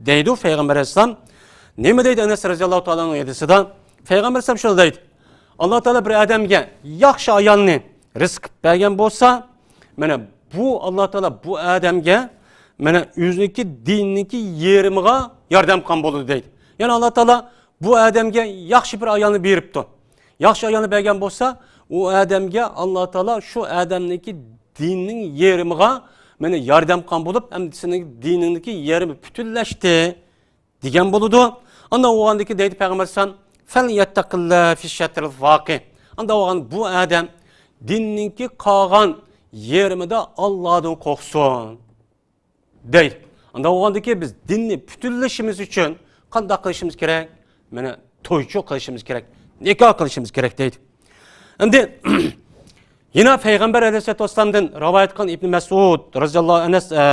دەيدۇ پەيغەمبەر ئەلەيھىسسالام. نېمە دەيدۇ ئەنەس رەزىياللاھۇ تائالا ئەنھۇ ھەدىسىدە؟ پەيغەمبەر ئەلەيھىسسالام شۇنداق دەيدۇ، ئاللا تائالا بىر ئادەمگە ياخشى ئايالنى رىزىق قىلىپ بەرگەن بولسا، مانا بۇ ئاللا تائالا بۇ ئادەمگە، مانا ئۆزىنىڭكى دىنىنىڭكى يېرىمىغا ياردەم قىلغان بولىدۇ دەيدۇ. يەنى ئاللا تائالا بۇ ئادەمگە ياخشى بىر ئايالنى بېرىپتۇ. ياخشى ئايالنى بەرگەن بولسا، ئۇ ئادەمگە ئاللا تائالا شۇ ئادەمنىڭكى دىنىنىڭ يېرىمىغا، مانا ياردەم قىلغان بولۇپ، ئەمدى سېنىڭ دىنىڭدىكى يېرىمى پۈتۈنلەشتى، دېگەن بولىدۇ. ئانداق بولغاندىكىن دەيدۇ پەيغەمبەر ئەلەيھىسسالام، فەليەتتەقىللا فىششەترىل باقى. ئانداق بولغان بۇ ئادەم دىننىڭكى قالغان يېرىمىدا ئاللادىن قورقسۇن، دەيدۇ. ئانداق بولغاندىكىن بىز دىننى پۈتۈنلىشىمىز ئۈچۈن قانداق قىلىشىمىز كېرەك؟ مانا تويچۇ قىلىشىمىز كېرەك، نىكاھ قىلىشىمىز كېرەك دەيدۇ. ئەمدى يەنە پەيغەمبەر ئەلەيھىسسالاتۇ ۋەسسالامدىن رىۋايەت قىلغان ئىبن مەسئۇد رەزىياللاھۇ ئەنەس، ئە،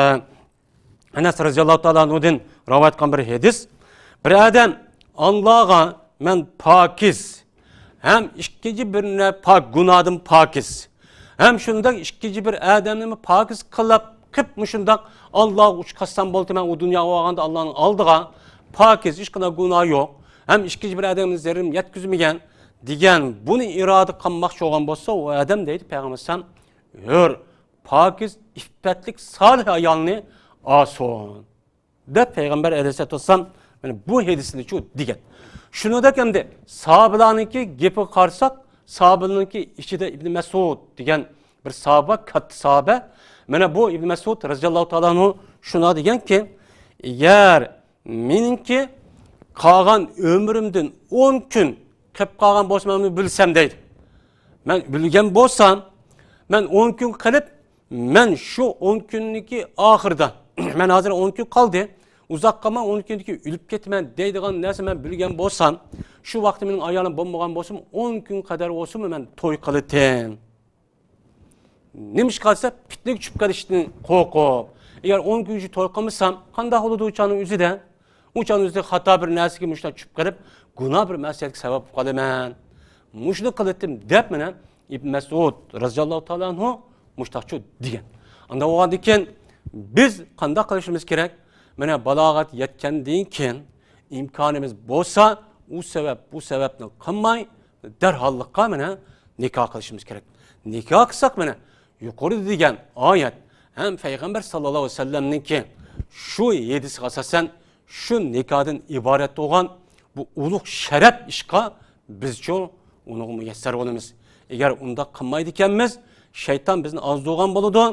ئەنەس رەزىياللاھۇ تائالا ئەنھۇدىن رىۋايەت قىلغان بىر ھەدىس. بىر ئادەم ئاللاغا مەن پاكىز ھەم ئىككىنچى بىر نە-، پاك، گۇناھدىن پاكىز ھەم شۇنداق ئىككىنچى بىر ئادەمنىمۇ پاكىز قىلىپ، قىپ مۇشۇنداق ئاللاغا ئۇچ قاچسام بولدى، مەن ئۇ دۇنياغا بارغاندا ئاللانىڭ ئالدىغا پاكىز، ھېچقانداق گۇناھ يوق ھەم ئىككىنچى بىر ئادەمگە زەرىرىم يەتكۈزمىگەن دېگەن بۇنى ئىرادە قىلماقچى بولغان بولسا، ئۇ ئادەم دەيدۇ پەيغەمبەر ئەلەيھىسسالام، ھۆر، پاكىز، ئىپپەتلىك، سالىھ ئايالنى ئالسۇن، دەپ پەيغەمبەر ئەلەيھىسسالاتۇ ۋەسسالام، مانا بۇ ھەدىسنىچۇ دېگەن. شۇنىڭدەك ئەمدى ساھابىلارنىڭكى گېپىگە قارىساق، ساھابىلارنىڭكى ئىچىدە ئىبن مەسئۇد دېگەن بىر ساھابە، كاتتا ساھابە. مانا بۇ ئىبن مەسئۇد رەزىياللاھۇ تائالا ئەنھۇ شۇنداق دېگەنكى، ئەگەر مېنىڭكى قالغان ئۆمرۈمدىن ئون كۈن قېلىپ قالغان بولسا، مەن ئۇنى بىلسەم دەيدۇ. مەن بىلگەن بولسام، مەن ئون كۈن قېلىپ، مەن شۇ ئون كۈننىڭكى ئاخىرىدا، مەن ھازىر ئون كۈن قالدى، ئۇزاق قالماي ئون كۈندىكى ئۆلۈپ كېتىمەن دەيدىغان نەرسە مەن بىلگەن بولسام، شۇ ۋاقىتتا مېنىڭ ئايالىم بولمىغان بولسىمۇ، ئون كۈن قەدەر بولسىمۇ مەن توي قىلىتتىم. نېمىشقا دېسە، پىتنىگە چۈشۈپ قېلىشتىن قورقۇپ. ئەگەر ئون كۈنگىچە توي قىلمىسام، قانداق بولىدۇ ئۇ چاغنىڭ ئۆزىدە؟ ئۇ چاغنىڭ ئۆزىدە خاتا بىر نەرسىگە مۇشۇنداق چۈشۈپ قېلىپ، گۇناھ بىر مەسىيەتكە سەۋەب بولۇپ قالىمەن. مۇشۇنى قىلىتتىم دەپ، مانا ئىبن مەسئۇد رەزىياللاھۇ تائالا ئەنھۇ مۇشۇنداقچۇ دېگەن. ئانداق بولغاندىكىن بىز قانداق قىلىشىمىز كېرەك؟ مانا بالاغەت يەتكەندىن كېيىن ئىمكانىمىز بولسا، ئۇ سەۋەب، بۇ سەۋەبنى قىلماي، دەرھاللىققا مانا نىكاھ قىلىشىمىز كېرەك. نىكاھ قىلساق، مانا يۇقىرىدا دېگەن ئايەت ھەم پەيغەمبەر ساللاللاھۇ ئەلەيھى ۋەسەللەمنىڭكى شۇ ھەدىسىگە ئاساسەن، شۇ نىكاھدىن ئىبارەت بولغان بۇ ئۇلۇغ شەرەپ ئىشقا بىزچۇ ئۇنىڭغا مۇيەسسەر بولىمىز. ئەگەر ئۇنداق قىلمايدىكەنمىز، شەيتان بىزنى ئازدۇرغان بولىدۇ.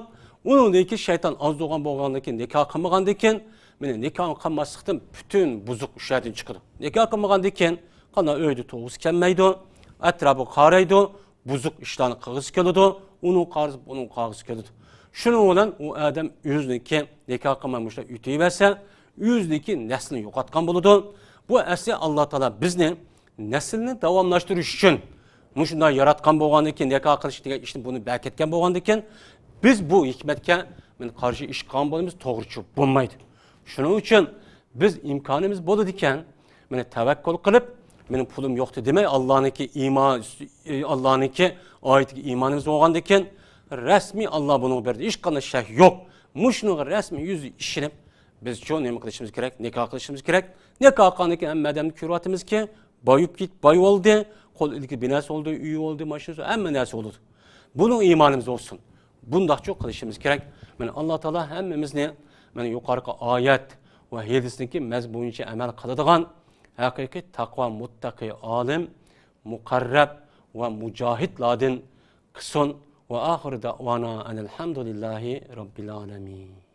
ئۇنىڭدىن كېيىن شەيتان ئازدۇرغان بولغاندىن كېيىن، نىكاھ قىلمىغاندىن كېيىن، مانا نىكاھ قىلماسلىقتىن پۈتۈن بۇزۇق ئىش يەردىن چىقىدۇ. نىكاھ قىلمىغاندىن كېيىن، قانداق ئۆيدە تۇرغۇسى كەلمەيدۇ، ئەتراپىغا قارايدۇ، بۇزۇق ئىشلارنى قىلغۇسى كېلىدۇ، ئۇنىڭغا قارىسا، بۇنىڭغا قارىغۇسى كېلىدۇ. شۇنىڭ بىلەن ئۇ ئادەم ئۆزىنىڭكى نىكاھ قىلماي مۇشۇنداق ئۆتۈۋەرسە، ئۆزىنىڭكى نەسلىنى يوقاتقان بولىدۇ. بۇ ئەسلى ئاللا تائالا بىزنى نەسىلنى داۋاملاشتۇرۇش ئۈچۈن مۇشۇنداق ياراتقان بولغاندىن كېيىن، نىكاھ قىلىش دېگەن ئىشنى بۇنى بەركەتكەن بولغاندىن كېيىن، بىز بۇ ھېكمەتكە مانا قارشى ئىش قىلغان بولىمىز، توغرا چۈشۈپ بولمايدۇ. شۇنىڭ ئۈچۈن بىز ئىمكانىمىز بولىدىكەن، مانا تەۋەككۈل قىلىپ، مېنىڭ پۇلۇم يوقتى دېمەي، ئاللانىڭكى ئىمان، ئاللانىڭكى ئايىتىگە ئىمانىمىز بولغاندىن كېيىن، رەسمىي ئاللا بۇنىڭغا بەردى، ھېچقانداق شەك يوق. مۇشۇنىڭغا رەسمىي يۈز ئىشىنىپ، بىزچۇ نېمە قىلىشىمىز كېرەك؟ نىكاھ قىلىشىمىز كېرەك. نىكاھ قىلغاندىن كېيىن ھەممە ئادەمنى كۆرۈۋاتىمىزكى، بايىپ كېتىپ باي بولدى، قول ئىلكى بىناسى بولدى، ئۆيى بولدى، ماشىنىسى، ھەممە نەرسە بولدى. بۇنىڭ ئىمانىمىز بولسۇن. بۇنداقچۇ قىلىشىمىز كېرەك. مانا ئاللا تائالا ھەممىمىزنى مانا يۇقىرىقى ئايەت ۋە ھەدىسنىڭكى مەزمۇنى بويىچە ئەمەل قىلىدىغان ھەقىقىي تەقۋا، مۇتتەقى، ئالىم، مۇقەررەب ۋە مۇجاھىدلاردىن قىلسۇن. ۋە ئاخىرۇ دەئۋانا ئەنىل ھەمدۇلىللاھى رەببىل ئالەمىن.